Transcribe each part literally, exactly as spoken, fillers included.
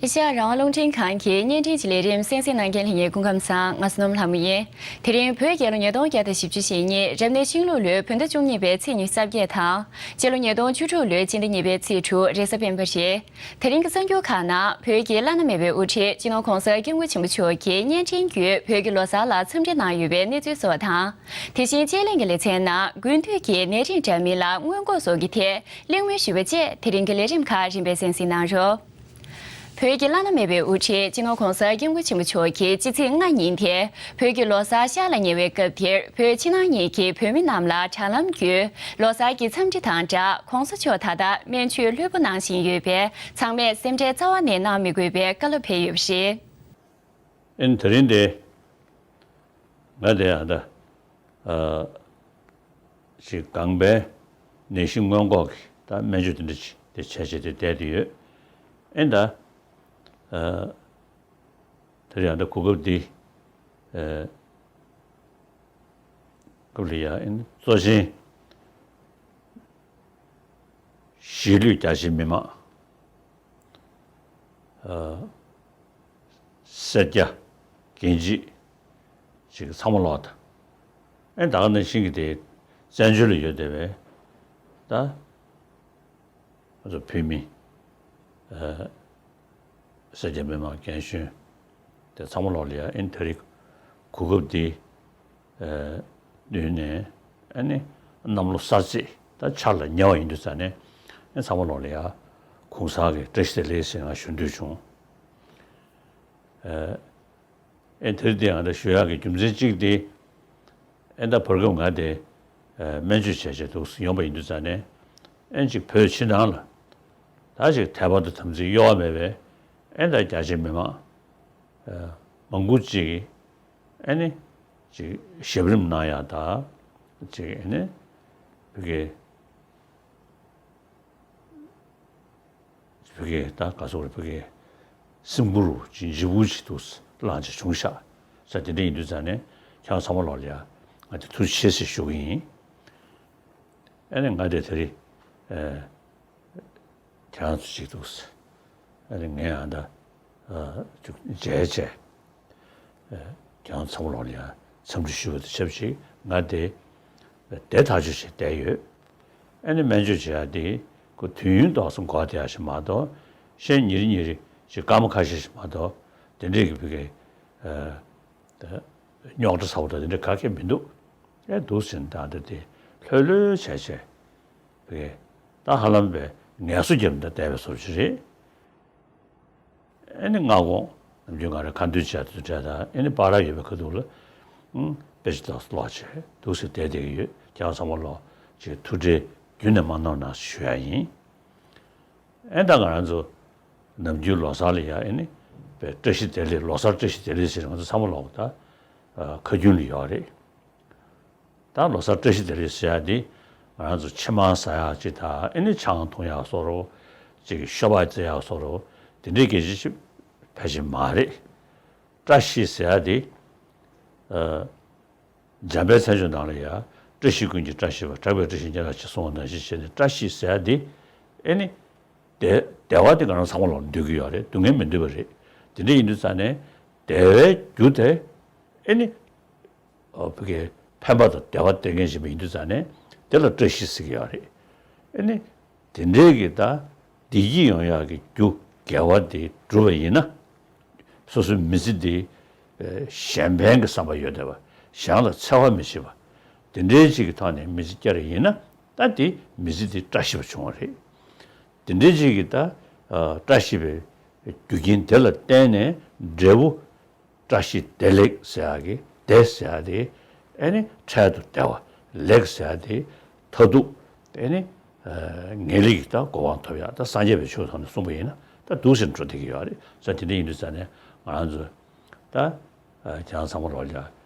ཨེ་ཤ་ཡ་རང་དབང་རླུང་འཕྲིན་ཁང་གི་བརྙན་འཕྲིན་གྱི་ལས་རིམ་གསན་གཟིགས་གནང་མཁན་ལྷན་རྒྱས་སྐུ་ཁམས་བཟང་། ང་བསོད་ནམས་ལྷ་མོ་ཡིན། དེ་རིང་བོད་རྒྱལ་ལོ་ཉིས་སྟོང་བརྒྱ་དང་བཞི་བཅུ་ཞེ་གཉིས་རབ་གནས་ཤིང་ལུག་ལོའི་བོད་ཟླ་བཅུ་གཉིས་པའི་ཚེས་ཉི་ཤུ་རྩ་བརྒྱད་དང་། སྤྱི་ལོ་ཉིས་སྟོང་བཅུ་དྲུག་ལོའི་སྤྱི་ཟླ་གཉིས་པའི་ཚེས་དྲུག་རེས་གཟའ་སྤེན་པ་རེད། དེ་རིང་གི་གསར་འགྱུར་ཁག་ནང་བོད་ཀྱི་བླ་ན་མེད་པའི་དབུ་ཁྲིད་སྤྱི་ནོར་༧གོང་ས་༧སྐྱབས་མགོན་ཆེན་པོ་མཆོག་གིས་བརྙན་འཕྲིན་བརྒྱུད་བོད་ཀྱི་ལོ་གསར་ལ་འཚམས་འདྲི་གནང་ཡོད་པའི་གནས་ཚུལ་སོགས་དང་། དེ་བཞིན་དཔྱད་གླེང་གི་ལེ་ཚན་ནང་དགུན་དུས་ཀྱི་ནད་རིམས་འདྲ་མིན་ལ་སྔོན་འགོག་སོགས་ཀྱི་ཐད་གླེང་མོལ་ཞུས་པ་བཅས་དེ་རིང་གི་ལས་རིམ་ཁག་རིམ་པས་གསན་གཟིགས་གནང་རོགས། བོད་ཀྱི་བླ་ན་མེད་པའི་དབུ་ཁྲིད་སྤྱི་ནོར་༧གོང་ས་༧སྐྱབས་མགོན་ཆེན་པོ་མཆོག་གིས་སྤྱི་ཚེས་ལྔ་ཉིན་དེ་བོད་ཀྱི་ལོ་གསར་ཤར་ལ་ཉེ་བའི་སྐབས་དེར་བོད་ཕྱི་ནང་གཉིས་ཀྱི་བོད་མི་རྣམས་ལ་དྲ་ལམ་བརྒྱུད་ལོ་གསར་གྱི་འཚམས་འདྲི་དང་སྦྲགས་༧གོང་ས་མཆོག་ད་ལྟ་སྨན་བཅོས་ལྷུན་པོ་གནང་བཞིན་ཡོད་པས་ཚང་མས་སེམས་ཁྲལ་རྩ་བ་ནས་གནང་མི་དགོས་པའི་བཀའ་སློབ་ཕེབས་ཡོད་པ་རེད། ཨིན། དེ་རིང་འདི་ང་དེ་ཡང་ད་ཨ་ཅིག་ལྒང་པའི་ནད་གཞི་སྔོན་འགོག་གི་ད་སྨན་བཅོས་དེ་འདྲ་ཅིག་དེ་བྱས་བྱས་དེ་བསྡད་དེ་ཡོད། ཨེ་ད་ཨ་དེ་རིང་ཡང་ད་གོ་སྐབས་འདི་ཨ་སྐབས་ལ་ཡ་ཨེ་གཙོ་ཆེན་གཞིས་ལུས་རྒྱ་ཆེའི་མི་མང་། ཨ་སེར་སྐྱ་རྒན་བྱིས་ཅིག་ཚང་མ་ལོག་ད། ཨེ་ད་ག་ནང་བཞིན་གྱི་དེ་བཙན་བྱོལ་ལ་ཡོད་བསྡད་པའི་ད་ང་ཚོ་བོད་མི་ཨ་སེར་སྐྱ་མི་མང་རྒན་གཞོན་དེ་ཚང་མ་ལོག་ལ་ཡ་ཨེ་དེ་རིང་གོ་སྐབས་འདི་ཨ་བསྟུན་ནས་ཨ་ནི་གནམ་ལོ་གསར་ཚེས་ད་ཆར་ལ་ཉེ་བ་ཡིན་དུས་ཙང་ནས་ཨེ་ཚང་མ་ལོག་ལ་ཡ་གུང་སེང་གི་བཀྲ་ཤིས་བདེ་ལེགས་ཟེར་ང་ཞུ་འདོད་བྱུང་། ཨ་ཨེ་དེར་དེ་ང་ད་ཞུ་ཡག་གི་རྒྱུ་མཚན་གཅིག་དེ་ཨེ་ད་བར་སྐབས་ང་དེ་ཨ་སྨན་བཅོས་བྱས་བྱས་འདུག་ཡོང་པ་ཡིན་དུས་ཙང་ནས་ཨེ་ཅིག་བོད་ཕྱི་ནང་ལ་ད་ཅིག་དད་པ་དང་དམ་ཚིག་གཡོ་བ་མེད་པའི་ཨེ་ད་རྒྱ་ཆེ་མི་མང་ཨ་མང་པོ་ཅིག་ཨེ་ནི་ཅིག་ཞབས་རིམ་གནང་ཡག་ད་ཅིག་ཨེ་ནི་བོད་ཀྱི་བོད་ཀྱི་ད་ག་ཚོད་རེད། བོད་ཀྱི་སེམས་ཁུར་ཅིག་ལྗིད་པོ་ཅིག་འདུག་བླངས་ཅིག་བྱུང་ཤག་ས། དེ་འདྲ་ཡིན་དུས་ཙང་ནས་ཁྱེད་རང་ཚང་མ་ལོག་ལ་ཡ་ང་དེ་ཐུགས་རྗེ་ཆེ་ཟེར་ཞུ་གི་ཡིན། ཨ་ནི་ང་དེ་དེ་རིང་ཨ་ཁྱེད་རང་ཚོ་ཅིག་འདུག་ཨ་ནི་ངས་ཡང་ད་ཨ་ཅིག་མཇལ་བྱས། ཨ་ཁྱེད་རང་ཚང་མ་ལོག་ལ་ཡང་འཚམས་འདྲི་ཞུ་བ་དང་ཆབས་ཅིག་ང་དེ་དེ་ཐག་གཅོད་བྱས་བསྡད་ཡོད། ཨ་ནི་སྨན་བཅོས་བྱེད་ཡག་དེ་ཁོ་དུས་ཡུན་ཏོག་ཙམ་འགོར་བསྡད་ཡག་ཞིག་མ་གཏོགས་གཞན་ཉིན་རེ་ཉིན་རེ་ཅིག་སྐར་མ་ཁ་ཤས་ཤིག་མ་གཏོགས་དེ་འདྲས་ཀྱི་བུ་གའི་ཨ་ད་རྙོག་དྲ་ཚ་པོ་དང་དེ་འདྲས་ག་གེ་མི་འདུག་ཨེ་འདུག་ཟེར་ནས་ད་ལྟ་དེ་ལྷོད་ལྷོད་བྱས་བྱས་བུ་གའི་ད་ཧ་ལམ་པའི་ངལ་གསོ་རྒྱབ་ནས་བསྡད་པའི་བཟོ་ཅིག་རེད། ཨེ་ནི་སྔ་དགོང་ནམ་རྒྱུན་ང་རང་ཁ་འདོན་བྱས་དུས་འདྲ་དང་ཨེ་ནི་པར་ཡོད་པའི་ཁ་ཐུག་ལ་ཨུམ་དཔེ་ཆ་ཏོག་ཙམ་ཀློག་བྱས་འདུག་སེ་བསྡད་བསྡད་ཀྱི་ཡོད། ཁྱེད་རང་ཚང་མ་ལོག་ཅིག་ཐུགས་ཁྲལ་རྒྱུན་ནས་མ་གནང་གནང་ཞུ་ཡག་ཡིན། ཨེ་ད་ང་རང་ཚོ་ནམ་རྒྱུན་ལོ་གསར་ལ་ཡ་ཨེ་ནི་དཔེ་བཀྲ་ཤིས་བདེ་ལེགས་ལོ་གསར་བཀྲ་ཤིས་བདེ་ལེགས་ཟེར་ང་ཚོ་ཚང་མ་ལོག་ད་ཨ་ཁ་རྒྱུན་ལ་ཡོད་རེད། ད་ལོ་གསར་བཀྲ་ཤིས་བདེ་ལེགས་ཟེར་ཡག་འདི་ང་རང་ཚོ་ཕྱེ་མར་ཟ་ཡག་ཅིག་དང་ཨེ་ནི་ཆང་འཐུང་ཡག་བཟོ་འདྲ་ཅིག་ཤོ་སྦག་རྩེ་ཡག་བཟོ་འདྲ་དེ་འདྲའི་སྐད་ཆ་ཞིག་ཕལ་ཆེར་མ་རེད། བཀྲ་ཤིས་ཟེར་ཡག་འདི་ཨ་འཇམ་དཔལ་མཚན་བརྗོད་ནང་ལ་ཡ་བཀྲ་ཤིས་ཀུན་གྱི་བཀྲ་ཤིས་པ། གྲགས་པའི་བཀྲ་ཤིས་ཉེ་རབས་ཆེ་གསུངས་པ་ནང་བཞིན་བྱས་ནས་བཀྲ་ཤིས་ཟེར་ཡག་འདི་ཨེ་ནི་བདེ་བདེ་བ་དེ་ང་རང་ཚང་མ་ལོག་འདོད་ཀྱི་ཡོད་རེད། སྡུག་བསྔལ་མི་འདོད་པ་རེད། དེ་འདྲ་ཡིན་དུས་ཙང་ནས་བདེ་བའི་རྒྱུ་དེ་ཨེ་ནི་ཨོ་བོད་ཀྱི་ཕན་པ་དང་བདེ་བ་སྟེར་མཁན་ཞིག་ཡིན་དུས་ཙང་ནས་དེ་ལ་བཀྲ་ཤིས་ཟེར་གྱི་ཡོད་རེད། ཨེ་ནི་དེ་འདྲའི་གི་ད་བདེ་སྐྱིད་ཡོང་ཡག་གི་རྒྱུ་དགེ་བ་དེ་བསྒྲུབ་པ་ཡིན་ན། སོ་སོའི་མི་ཚེ་འདི་ཨེ་གཞན་ཕན་གྱི་བསམ་པ་ཡོད་བསྡད་པ། གཞན་ལ་འཚེ་བ་མི་བྱེད་པ། དེ་འདྲའི་ཅིག་གི་ཐོག་ནས་མི་ཚེ་བསྐྱལ་བ་ཡིན་ན་ད་དེ་མི་ཚེ་འདི་བཀྲ་ཤིས་པ་བྱུང་བ་རེད། དེ་འདྲའི་ཅིག་གི་ད་ཨ་བཀྲ་ཤིས་པའི་རྒྱུ་རྐྱེན་དེ་ལ་བརྟེན་ནས་འབྲས་བུ་བཀྲ་ཤིས་བདེ་ལེགས་ཟེར་ཡག་གི་བདེ་ཟེར་ཡག་དེ་ཨེ་ནི་འཕྲལ་དུ་བདེ་བ། ལེགས་ཟེར་ཡག་དེ་མཐར་ཐུག་ཨེ་ནི་ཨ་ངེས་ལེགས་ཀྱི་ད་གོ་འཕང་ཐོབ་ཡག་ད་སངས་རྒྱས་པའི་ཆོས་ཐོག་ནས་གསུངས་པ་ཡིན་ན་ད་འདུག་སེ་འགྲོ་བསྡད་ཀྱི་ཡོད་རེད། ས་དེ་འདྲ་ཡིན་དུས་ཙང་ནས་ང་རང་ཚོ་ད་ཨ་ཁྱེད་རང་ཚང་མ་ལོག་ལ་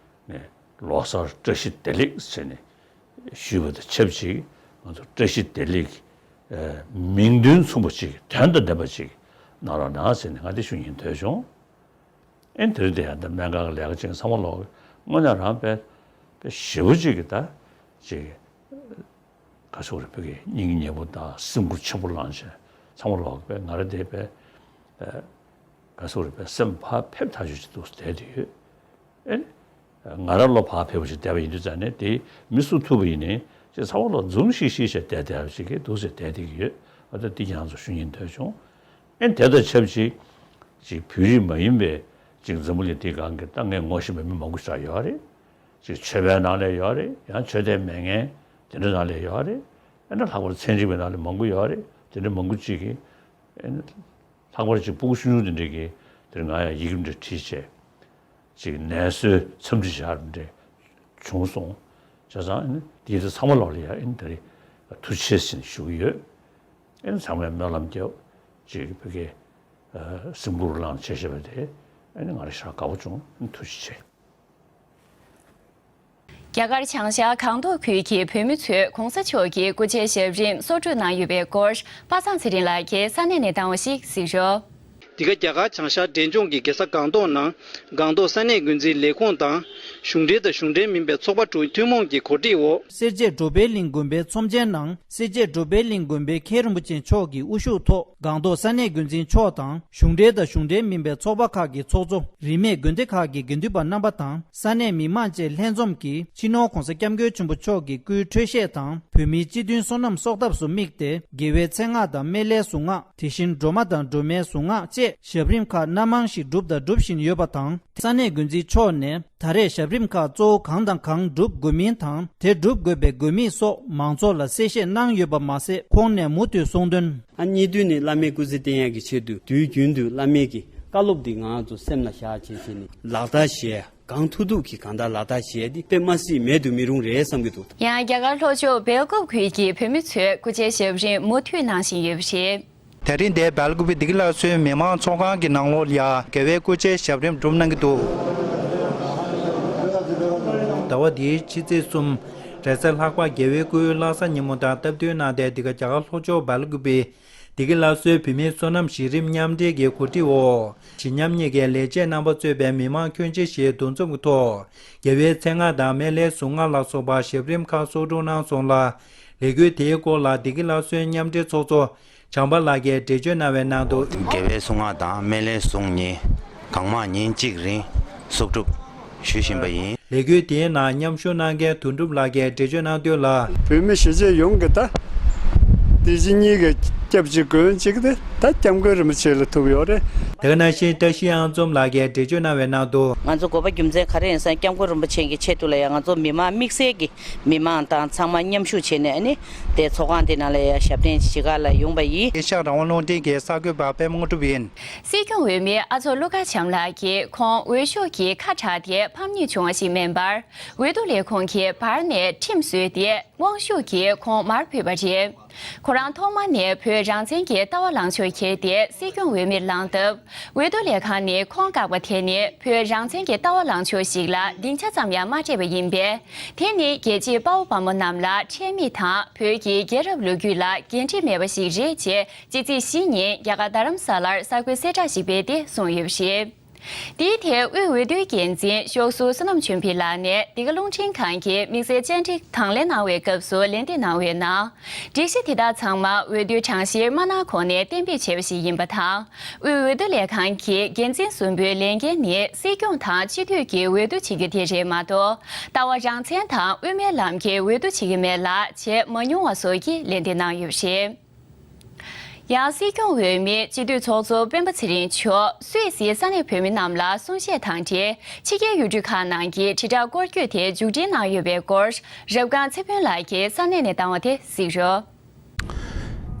ནས་ལོ་གསར་བཀྲ་ཤིས་བདེ་ལེགས་ཟེར་ནས་ཞུས་པ་དང་ཆབས་ཅིག་ང་ཚོ་བཀྲ་ཤིས་བདེ་ལེགས་ཨ་མིང་དོན་མཚུངས་པ་ཅིག་དོན་དང་ལྡན་པ་ཅིག་གནང་རོགས་གནང་ཟེར་ནས་ང་དེ་ཞུ་སྙིང་འདོད་བྱུང་། ཨེ་དེ་རིང་དེ་ཡང་འདི་སྨན་ཁང་གི་ལས་ཀ་བྱེད་མཁན་ཚང་མ་ལོག་དངོས་གནས་རང་དཔེ་དཔེ་ཞེ་པོ་ཅིག་གི་ད་ཅིག་ག་ཚོད་རེད། བོད་ཀྱི་སྙིང་ཉེ་པོ་དང་སེམས་ཁུར་ཆེན་པོ་བླངས་བྱས་ཚང་མ་ལོག་དཔེ་ང་རང་དེ་དཔེ་ཨེ་ ང་སུ་རེད་པས་སེམས་ཕར་ཕེབས་ཐག་ཆོད་ཅིག་འདུག་བསྡད་དེ་ཡོད། ཨེ། ང་རང་བློ་ཕར་ཕེབས་པ་ཞིག་བསྡད་པ་ཡིན་དུས་ཙང་ནས་དེ་མི་སུ་ཐུབ་པ་ཡིན་ནའི་ཅིག་ཚང་མ་ལ་འཛུམ་ཤིག་ཤིག་བྱས་བསྡད་བསྡད་པ་ཞིག་གི་འདུག་ཟེར་བསྡད་བསྡད་ཀྱི་ཡོད། ཨ་ད་འདི་ཁྱེད་རང་ཚོ་ཞུ་སྙིང་འདོད་བྱུང་། ཨེ་དེ་དང་ཆབས་ཅིག་ཅིག་བོད་རིགས་མ་ཡིན་པའི་ཅིག་འཛམ་བུ་གླིང་འདིའི་སྒང་གི་ད་ངས་ངོ་ཤེས་པའི་མི་མང་པོ་ཞིག་ཡོད་རེད། ཅིག་ཆོས་པའི་ནང་ལ་ཡོད་རེད། ཡང་ཆོས་དད་མེད་མཁན་དེ་འདྲ་ནང་ལ་ཡོད་རེད། ཨེ་ན་ལྷག་པར་ཚན་རིག་པའི་ནང་ལ་མང་པོ་ཡོད་རེད། དེ་འདྲ་མང་པོ་ཅིག་གིས་ཨེ་ན། ལྷག་པར་ཅིག་སྤུ་གུ་ཆུང་ཆུང་དེ་འདྲས་ཀྱིས་དེར་ང་ཡང་ཡི་གེ་འདྲ་བྲིས་བྱས། ཅིག་ནད་གསོའི་འཚམས་འདྲི་བྱ་རུ་འདྲས་བྱུང་སོང་། བྱས་ཙང་ཨ་ནི་དེའི་དེ་ཚང་མ་ལོག་ལ་ཡང་ཨ་ནི་དེ་རིང་ཐུགས་རྗེ་ཆེ་ཟེར་ནས་ཞུ་གི་ཡོད། ཨ་ནི་ཚང་མས་སྨོན་ལམ་རྒྱབ། ཅིག་བོད་སྐད་སེམས་ཁུར་བླངས་བྱས་བྱས་པ་དེ་ཨ་ནི་ང་རང་ཞེ་དྲག་དགའ་པོ་བྱུང་། ཨ་ནི་ཐུགས་རྗེ་ཆེ། རྒྱ་གར་བྱང་ཤར་སྒང་ཏོག་ཁུལ་གྱི་བོད་མི་ཚོས་གོང་ས་མཆོག་གི་སྐུ་ཕྱྭའི་ཞབས་རིམ་གསོག་སྒྲུབ་གནང་ཡོད་པའི་སྐོར། པ་སངས་ཚེ་རིང་ལགས་ཀྱིས་ས་གནས་ནས་བཏང་བ་ཞིག་གཟིགས་རོགས། འདི་ག་རྒྱ་གར་བྱང་ཤར་འབྲས་ལྗོངས་ཀྱི་རྒྱལ་ས་སྒང་ཏོག་ནང་སྒང་ཏོག་ས་གནས་འགོ་འཛིན་ལས་ཁུངས་དང་གཞུང་འབྲེལ་དང་གཞུང་འབྲེལ་མིན་པའི་ཚོགས་པ་དྲུག་ཐུན་མོང་གི་གོ་སྒྲིག་འོག་སེར་བྱེས་འགྲོ་ཕན་གླིང་དགོན་པའི་ཚོམས་ཆེན་ནང་། སེར་བྱེས་འགྲོ་ཕན་གླིང་དགོན་པའི་མཁན་རིན་པོ་ཆེ་མཆོག་གི་དབུ་བཞུགས་ཐོག་སྒང་ཏོག་ས་གནས་འགོ་འཛིན་མཆོག་དང་གཞུང་འབྲེལ་དང་གཞུང་འབྲེལ་མིན་པའི་ཚོགས་པ་ཁག་གི་ཚོགས་གཙོ། རིས་མེད་དགོན་སྡེ་ཁག་གི་དགེ་འདུན་པ་རྣམ་པ་དང་ས་གནས་མི་མང་བཅས་ལྷན་འཛོམས་ཀྱིས་སྤྱི་ནོར་༧གོང་ས་༧སྐྱབས་མགོན་ཆེན་པོ་མཆོག་གི་སྐུའི་འཕྲོད་བཞེས་དང་བོད་མིའི་སྤྱི་མཐུན་བསོད་ནམས་གསོག་ཐབས་སུ་དམིགས་ཏེ་རྒྱལ་བའི་མཚན་སྔགས་དང་སྨན་བླའི་གཟུངས་སྔགས། དེ་བཞིན་སྒྲོལ་མ་དང་སྒྲོལ་མའི་གཟུངས་སྔགས་བཅས་ཞབས་རིམ་ཁག་སྣ་མང་ཞིག་བསྒྲུབས་དང་སྒྲུབ་བཞིན་ཡོད་པ་དང་། ས་གནས་འགོ་འཛིན་མཆོག་ནས་ད་རེས་ཞབས་རིམ་ཁག་གཙོ་བོ་གང་དང་གང་སྒྲུབ་དགོས་མིན་དང་དེ་སྒྲུབ་དགོས་པའི་དགོས་དམིགས་སོགས་མང་ཚོགས་ལ་གསལ་བཤད་གནང་ཡོད་པ་མ་ཟད། ཁོང་ནས་མུ་མཐུད་གསུངས་དོན། ཨ་གཉིས་དུས་ནས་བླ་མའི་སྐུ་ཚེ་བརྟན་ཡག་གི་ཆེད་དུ་དུས་རྒྱུན་དུ་བླ་མའི་གི་བཀའ་སློབ་འདི་ང་ཚོ་སེམས་ལ་བཞག་བྱས་བྱས་ནས་ལག་བསྟར་བྱས་གང་ཐུབ་ཐུབ་ཀྱིས་གང་ལྟར་ལག་བསྟར་བྱས་ཏེ་དཔེ་མ་སྲིད་མེད་དུ་མི་རུང་རེད་བསམ་གྱི་འདུག། ཡང་རྒྱ་གར་ལྷོ་ཕྱོགས་སྦེལ་ཀོབ་ཁུལ་གྱི་བོད་མི་ཚོས་སྐུ་ཕྱྭའི་ཞབས་རིམ་མུ་མཐུད་གནང་བཞིན་ཡོད་པ་རེད། དེ་རིང་འདིར་སྦེལ་ཀོབ་བདེ་སྐྱིད་སླར་གསོའི་མི་མང་ཚོགས་ཁང་གི་ནང་ལོགས་ལ་ཡང་རྒྱལ་བའི་སྐུ་ཕྱྭའི་ཞབས་རིམ་སྒྲུབ་གནང་གི་འདུག། ཟླ་བ་འདིའི་ཕྱི་ཚེས་གསུམ། རེས་གཟའ་ལྷག་པ་རྒྱལ་བའི་སྐུའི་བླ་གཟའ་ཉིན་མོ་དང་སྟབས་བསྟུན་གནང་སྟེ། འདི་ག་རྒྱ་གར་ལྷོ་ཕྱོགས་སྦེལ་ཀོབ་བདེ་སྐྱིད་སླར་གསོའི་བོད་མིའི་བསོད་ནམས་གཞི་རིམ་མཉམ་འབྲེལ་གྱི་གོ་སྒྲིག་འོག་ཞི་མཉམ་གཉིས་ཀའི་ལས་བྱེད་རྣམ་པ་གཙོས་པའི་མི་མང་ཁྱོན་ཆེ་ཞིག་འདུ་འཛོམས་ཀྱི་ཐོག་རྒྱལ་བའི་མཚན་སྔགས་དང་སྨན་བླའི་གཟུངས་སྔགས་ལ་སོགས་པ་ཞབས་རིམ་ཁག་གསོག་སྒྲུབ་གནང་སོང་ལ། ལས་འགུལ་དེའི་སྐོར་ལ་བདེ་སྐྱིད་སླར་གསོའི་མཉམ་འབྲེལ་ཚོགས་གཙོ་བྱམས་པ་ལགས་ཀྱིས་འགྲེལ་བརྗོད་གནང་བའི་ནང་དུ། རྒྱལ་བའི་གཟུངས་སྔགས་དང་སྨན་བླའི་གཟུངས་གཉིས་གང་མང་ཉིན་གཅིག་རིང་གསོག་སྒྲུབ་ཞུ་བཞིན་པ་ཡིན། ལས་འགུལ་དེའི་ནང་མཉམ་ཞུགས་གནང་མཁན་དོན་གྲུབ་ལགས་ཀྱིས་འགྲེལ་བརྗོད་གནང་དོན་ལ། བོད་མི་གཞིས་བྱེས་ཡོངས་ཀྱིས་ད་དེ་བཞིན་གཉིས་ཀྱི་སྐྱབས་གཅིག་མགོན་གཅིག་དེ་ད་སྐྱབས་མགོན་རིན་པོ་ཆེ་ལ་ཐུག་ཡོད་རེད། དེ་ག་ནང་བཞིན་བཀྲ་ཤིས་དབྱངས་འཛོམས་ལགས་ཀྱིས་འགྲེལ་བརྗོད་གནང་བའི་ནང་དུ། ང་ཚོ་དགོས་པ་རྒྱུ་མཚན་ག་རེ་ཡིན་ཟེར་ན་སྐྱབས་མགོན་རིན་པོ་ཆེ་གི་ཆེད་དུ་ལ་ཡང་ང་ཚོ་མི་མང་དམིགས་བསལ་གྱི་མི་མང་དང་ཚང་མ་མཉམ་ཞུགས་བྱས་ནས་ཨ་ནི་དེ་ཚོགས་ཁང་དེ་ནང་ལ་ཡང་ཞབས་བརྟན་ཞུ་ག་ལ་ཡོང་པ་ཡིན། ཨེ་ཤ་ཡ་རང་དབང་རླུང་འཕྲིན་གྱི་གསར་འགོད་པ་པད་མ་དངོས་གྲུབ་ཡིན། སྲིད་སྐྱོང་འོས་མི་ཨ་མཆོག་ཀླུ་མཁར་བྱམས་ལགས་ཀྱིས་ཁོང་འོས་ཤོག་གི་ཁ་གྲགས་ཏེ་ཕམ་ཉེས་བྱུང་བ་ཞིག་མིན་པར། འོས་བསྡུ་ལས་ཁུངས་ཀྱིས་བར་ནས་ཁྲིམས་བཟོས་ཏེ་དབང་ཤུགས་ཀྱིས་ཁོང་མར་ཕུད་པ་རེད། ཁོ་རང་ཐོག་མ་ནས་བོད་རང་བཙན་གྱི་ལྟ་བ་ལངས་ཕྱོགས་འཁྱེར་ཏེ་སྲིད་སྐྱོང་འོས་མིར་ལངས་སྟབས། འོས་བསྡུ་ལས་ཁང་ནས་ཁོང་བཀག་པ་དེ་ནི་བོད་རང་བཙན་གྱི་ལྟ་བ་ལངས་ཕྱོགས་ཤིག་ལ་སྡིངས་ཆ་ཙམ་ཡང་མ་སྤྲད་པ་ཡིན་པས། དེ་ནི་རྒྱལ་གཅེས་དཔའ་བོ་དཔའ་མོ་རྣམས་ལ་ཁྲེལ་མེད་དང་བོད་ཀྱི་རྒྱལ་རབས་ལོ་རྒྱུས་ལ་འགན་འཁྲི་མེད་པ་ཞིག་རེད་ཅེས་ཕྱི་ཚེས་བཞི་ཉིན་རྒྱ་གར་རྡ་རམ་ས་ལར་གསར་འགོད་གསལ་བསྒྲགས་ཤིག་སྤེལ་ཏེ་གསུངས་ཡོད་པ་རེད། དེའི་ཐད་དབུས་འོས་བསྡུའི་འགན་འཛིན་ཤོག་ཟུར་བསོད་ནམས་ཆོས་འཕེལ་ལགས་ནས་འདི་ག་རླུང་འཕྲིན་ཁང་གི་དམིགས་བསལ་བཅར་འདྲི་དང་ལེན་གནང་བའི་སྐབས་སུ་ལན་འདེབས་གནང་བའི་ནང་། སྒྲིག་གཞི་དེ་དག་ཚང་མ་འོས་བསྡུའི་གྲངས་བཤེར་མ་གནང་གོང་ནས་གཏན་འབེབས་བྱས་པ་ཞིག་ཡིན་པ་དང་། དབུས་འོས་བསྡུ་ལས་ཁང་གི་འགན་འཛིན་གསུམ་པོའི་ལས་འགན་ནི་སྲིད་སྐྱོང་དང་སྤྱི་འཐུས་ཀྱི་འོས་བསྡུ་བྱེད་རྒྱུ་དེ་རེད་མ་གཏོགས། ལྟ་བ་རང་བཙན་དང་དབུ་མའི་ལམ་གྱི་འོས་བསྡུ་བྱེད་ཀྱི་མེད་ལ་བྱས་མ་མྱོང་བ་སོགས་ཀྱི་ལན་འདེབས་གནང་ཡོད་པ་རེད། ཡང་སྲིད་སྐྱོང་འོས་མི་སྤྱི་འཐུས་ཚོགས་གཙོ་སྤེན་པ་ཚེ་རིང་མཆོག་སུད་སིའི་ས་གནས་བོད་མི་རྣམས་ལ་གསུང་བཤད་དང་འབྲེལ་ཕྱི་རྒྱལ་ཡུལ་གྲུ་ཁག་ནང་གི་དྲིལ་བསྒྲགས་སྐོར་སྐྱོད་དེ་མཇུག་སྒྲིལ་གནང་ཡོད་པའི་སྐོར། རབ་སྒང་ཚེ་ཕུན་ལགས་ཀྱིས་ས་གནས་ནས་བཏང་བ་དེ་གཟིགས་རོགས།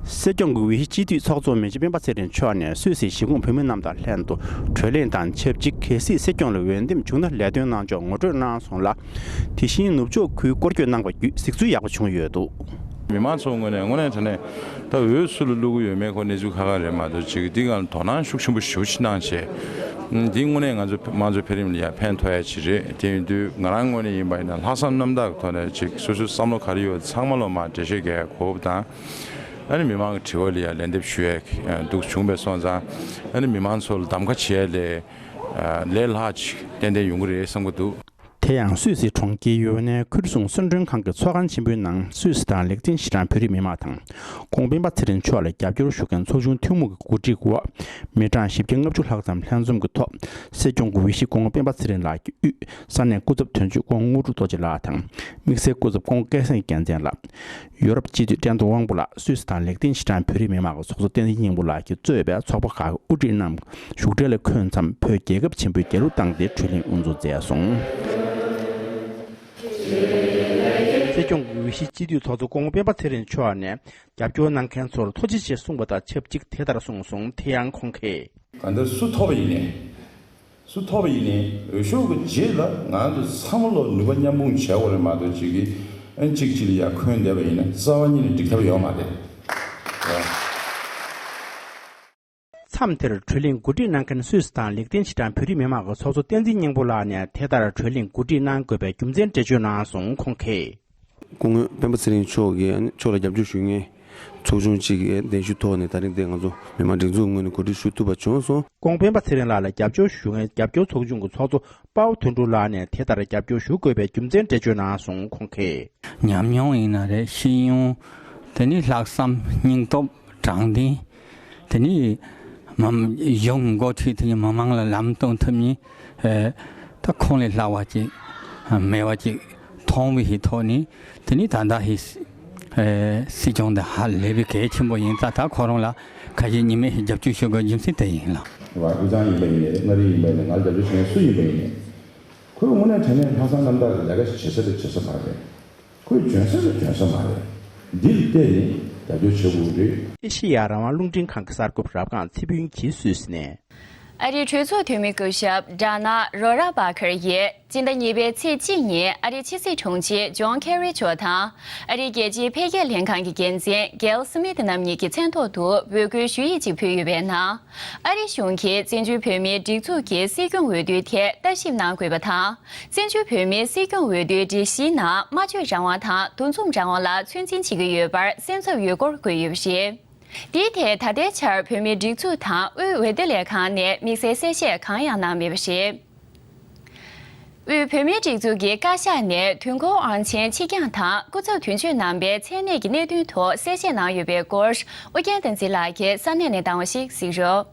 སྲིད་སྐྱོང་གི་འོས་གཞི་སྤྱི་འཐུས་ཚོགས་གཙོ་མི་རྗེ་སྤེན་པ་ཚེ་རིང་མཆོག་ནས་སུད་སིའི་གཞིས་ཁོངས་བོད་མི་རྣམས་དང་ལྷན་དུ་གྲོས་གླེང་དང་ཆབས་ཅིག་གལ་སྲིད་སྲིད་སྐྱོང་ལ་འོས་འདེམས་བྱུང་ན་ལས་དོན་གནང་ཕྱོགས་ངོ་སྤྲོད་གནང་སོང་ལ། དེ་བཞིན་ནུབ་ཕྱོགས་ཁུལ་སྐོར་སྐྱོད་གནང་བ་བརྒྱུད་གཟིགས་ཚུལ་ཡག་པོ་བྱུང་ཡོད་འདུག། མི་མང་ཚོ་ངོས་ནས་དངོས་གནས་དྲང་གནས་ད་འོས་སུ་ལ་བླུག་གི་ཡོད་མེད་ཁོ་གནས་ཚུལ་ཁག་ཁག་རེད་མ་གཏོགས་ཅིག་འདི་སྒང་ལ་དོ་སྣང་ཤུགས་ཆེན་པོ་ཞེ་པོ་ཅིག་གནང་བྱས། འདི་དངོས་གནས་ང་ཚོ་དམངས་གཙོའི་འཕེལ་རིམ་ལ་ཡང་ཕན་ཐོགས་ཡ་ཅིག་རེད། དེ་ཡིན་དུས་ང་རང་ངོས་ནས་ཡིན་པ་ཡིན་ན་ལྷག་བསམ་རྣམ་དག་གི་ཐོག་ནས་ཅིག་སོ་སོའི་བསམ་བློ་ག་རེ་ཡོད་ཚང་མ་ལོ་མ་འགྲེལ་བཤད་རྒྱག་ཡ་གོ་བ་དང་། ཨ་ནི་མི་མང་གི་དྲི་བ་ལ་ཡང་ལན་འདེབས་ཞུ་ཡ་འདུག་བྱུང་བས་སོང་ཙང་ཨ་ནི་མི་མང་ཚོ་ལ་གདམ་ཁ་བྱེད་ཡ་ལས་ལས་སླ་ཅིག་ཏན་ཏན་ཡོང་གི་རེད་བསམ་གྱི་འདུག། དེ་ཡང་སུད་སི་གྲོང་ཁྱེར་ཡོ་ནའི་ཁུལ་སྲུང་གསོལ་མགྲོན་ཁང་གི་ཚོགས་ཁང་ཆེན་པོའི་ནང་སུད་སི་དང་ལེགས་ལྡན་ཤི་ཀྲང་བོད་རིགས་མི་མང་དང་། ཀོང་སྤེན་པ་ཚེ་རིང་མཆོག་ལ་རྒྱབ་སྐྱོར་ཞུ་མཁན་ཚོགས་ཆུང་ཐུན་མོང་གི་གོ་སྒྲིག་འོག་མི་གྲངས་བཞི་བརྒྱ་ལྔ་བཅུ་ལྷག་ཙམ་ལྷན་འཛོམས་ཀྱི་ཐོག་སྲིད་སྐྱོང་གི་འོས་གཞི་ཀོང་སྤེན་པ་ཚེ་རིང་ལགས་ཀྱི་དབུས་ས་གནས་སྐུ་ཚབ་དོན་གཅོད་ཀོང་དངོས་གྲུབ་རྡོ་རྗེ་ལགས་དང་། དམིགས་བསལ་སྐུ་ཚབ་ཀོང་སྐལ་བཟང་རྒྱལ་མཚན་ལགས། ཡོ་རོབ་སྤྱི་འཐུས་བཀྲས་མཐོང་དབང་པོ་ལགས། སུད་སི་དང་ལེགས་ལྡན་ཤི་ཀྲང་བོད་རིགས་མི་མང་གི་ཚོགས་གཙོ་བསྟན་འཛིན་སྙིང་པོ་ལགས་ཀྱིས་གཙོས་པའི་ཚོགས་པ་ཁག་གི་དབུ་ཁྲིད་རྣམས་བཞུགས་གྲལ་ལ་འཁོད་མཚམས། བོད་རྒྱལ་ཁབ་ཆེན་པོའི་རྒྱལ་གླུ་བཏང་སྟེ་གྲོས་གླེང་དབུ་འཛུགས་མཛད་སོང་། སྲིད་སྐྱོང་གི་འོས་གཞི་སྤྱི་འཐུས་ཚོགས་གཙོ་ཀོང་སྤེན་པ་ཚེ་རིང་མཆོག་ནས་རྒྱབ་སྐྱོར་གནང་མཁན་ཚོར་ཐུགས་རྗེ་ཆེ་གསུངས་པ་དང་ཆབས་ཅིག་དེ་ལྟར་གསུངས་སོང་། དེ་ཡང་ཁོང་གིས། གང་ལྟར་སུ་ཐོབ་པ་ཡིན་ནའི། སུ་ཐོབ་པ་ཡིན་ནའི་འོས་ཤོག་གི་རྗེས་ལ་ང་ཚོ་ཚང་མ་ལོ་ནུས་པ་མཉམ་སྤུངས་བྱས་དགོས་རེད་མ་གཏོགས་ཅིག་གིས་ཨ་གཅིག་གཅིག་ལ་ཡར་འཁོན་བསྡད་པ་ཡིན་ན་རྩ་བ་ཉིད་ནས་འགྲིག་ཐབས་ཡོད་མ་རེད། མཚམས་དེར་གྲོས་གླེང་གོ་སྒྲིག་གནང་མཁན་སུད་སི་དང་ལེགས་ལྡན་ཤི་ཀྲང་བོད་རིགས་མི་མང་གི་ཚོགས་གཙོ་བསྟན་འཛིན་སྙིང་པོ་ལགས་ནས་དེ་ལྟར་གྲོས་གླེང་གོ་སྒྲིག་གནང་དགོས་པའི་རྒྱུ་མཚན་འགྲེལ་བརྗོད་གནང་སོང་། ཁོང་གིས། སྐུ་ངོ་སྤེན་པ་ཚེ་རིང་མཆོག་གིས་མཆོག་ལ་རྒྱབ་སྐྱོར་ཞུ་མཁན་ཚོགས་ཆུང་གཅིག་གིས་གདན་ཞུ་ཐོག་ནས་ད་རིང་འདིར་ང་ཚོ་མི་མང་སྒྲིག་འཛུགས་ངོས་ནས་གོ་སྒྲིག་ཞུ་ཐུབ་པ་བྱུང་སོང་། ཀོང་སྤེན་པ་ཚེ་རིང་ལགས་ལ་རྒྱབ་སྐྱོར་ཞུ་མཁན་རྒྱབ་སྐྱོར་ཚོགས་ཆུང་གི་ཚོགས་གཙོ་དཔའ་བོ་དོན་གྲུབ་ལགས་ནས་དེ་ལྟར་རྒྱབ་སྐྱོར་ཞུ་དགོས་པའི་རྒྱུ་མཚན་འགྲེལ་བརྗོད་གནང་སོང་། ཁོང་གིས། ཉམས་མྱོང་ཡིན་ན་རེད། ཤེས་ཡོན། དེ་ནི་ལྷག་བསམ། སྙིང་སྟོབས། དྲང་བདེན། དེ་ནི་མ་གཞུང་འགོ་ཁྲིད་དེ་ནི་མི་མང་ལ་ལམ་སྟོན་ཐུབ་མཁན། ཨེ། ད་ཁོང་ལས་ལྷག་པ་ཅིག་མེད་པ་ཅིག་མཐོང་བའི་ཐོག་ནས་དེ་ནི་ད་ལྟ་ཧི། ཨེ། སྲིད་སྐྱོང་དེ་ཧ་ལས་པའི་གལ་ཆེན་པོ་ཡིན་ཙང་ད་ཁོ་རང་ལ་ཁ་ཞེ་གཉིས་མེད་རྒྱབ་སྐྱོར་ཞུ་དགོས་རྒྱུ་མཚན་དེ་ཡིན་ལ། དབུས་གཙང་ཡིན་པ་ཡིན་ནའི་མངའ་རིས་ཡིན་པ་ཡིན་ནའི་ང་རྒྱབ་སྐྱོར་བྱེད་མཁན་སུ་ཡིན་པ་ཡིན་ནའི། ཁོས་དངོས་གནས་དྲང་གནས་ལྷག་བསམ་རྣམ་དག་གི་ལས་ཀ་ཞིག་བྱེད་ས་རེད་བྱེད་ས་མ་རེད། ཁོས་འཇོན་ས་རེད་འཇོན་ས་མ་རེད། འདི་ལ་བལྟས་ནས་རྒྱབ་སྐྱོར་བྱེད་དགོས་ཀྱི་རེད། ཨེ་ཤེ་ཡ་རང་དབང་རླུང་འཕྲིན་ཁང་གི་གསར་འགོད་པ་རབ་སྒང་ཚེ་ཕུན་གྱིས་སུད་སི་ནས། ཨ་རིའི་གྲོས་ཚོགས་འཐུས་མི་སྐུ་ཞབས་ཌ་ན་རོ་ར་པ་ཁར་ཡིས་སྤྱི་ཟླ་གཉིས་པའི་ཚེས་གཅིག་ཉིན་ཨ་རིའི་ཕྱི་སྲིད་དྲུང་ཆེ་ཇོན་ཁེ་རི་མཆོག་དང་ཨ་རིའི་རྒྱལ་སྤྱིའི་འཕེལ་རྒྱས་ལྷན་ཁང་གི་འགན་འཛིན་གེལ་སི་མིད་རྣམ་གཉིས་ཀྱི་མཚན་ཐོག་ཏུ་འབོད་སྐུལ་ཞུ་ཡིག་ཅིག་ཕུལ་ཡོད་པའི་ནང་། ཨ་རི་གཞུང་གིས་བཙན་བྱོལ་བོད་མིའི་སྒྲིག་འཛུགས་ཀྱི་སྲིད་སྐྱོང་འོས་བསྡུའི་ཐད་ལྟ་ཞིབ་གནང་དགོས་པ་དང་། བཙན་བྱོལ་བོད་མིའི་སྲིད་སྐྱོང་འོས་བསྡུའི་སྒྲིག་གཞིའི་ནང་སྨྲ་བརྗོད་རང་དབང་དང་འདུ་འཛོམས་རང་དབང་ལ་ཚོད་འཛིན་བྱེད་ཀྱི་ཡོད་པར་གསན་ཚབ་ཡོད་སྐོར་བཀོད་ཡོད་པ་རེད། འདིའི་ཐད་ད་ལྟའི་ཆར་བོད་མིའི་སྒྲིག་འཛུགས་དང་དབུས་འོས་བསྡུ་ལས་ཁང་ནས་དམིགས་བསལ་གསལ་བཤད་གང་ཡང་གནང་མེད་པ་རེད། དབུས་བོད་མིའི་སྒྲིག་འཛུགས་ཀྱི་བཀའ་ཤག་ནས་དུས་འཁོར་དབང་ཆེན་ཕྱི་འགྱངས་དང་སྐུ་ཚབ་དོན་གཅོད་རྣམ་པའི་མཚན་གནས་ཀྱི་གནད་དོན་ཐོག་གསལ་བཤད་གནང་ཡོད་པའི་སྐོར་ཨོ་རྒྱན་བསྟན་འཛིན་ལགས་ཀྱིས་ས་གནས་ནས་བཏང་བ་ཞིག་གཟིགས་རོགས།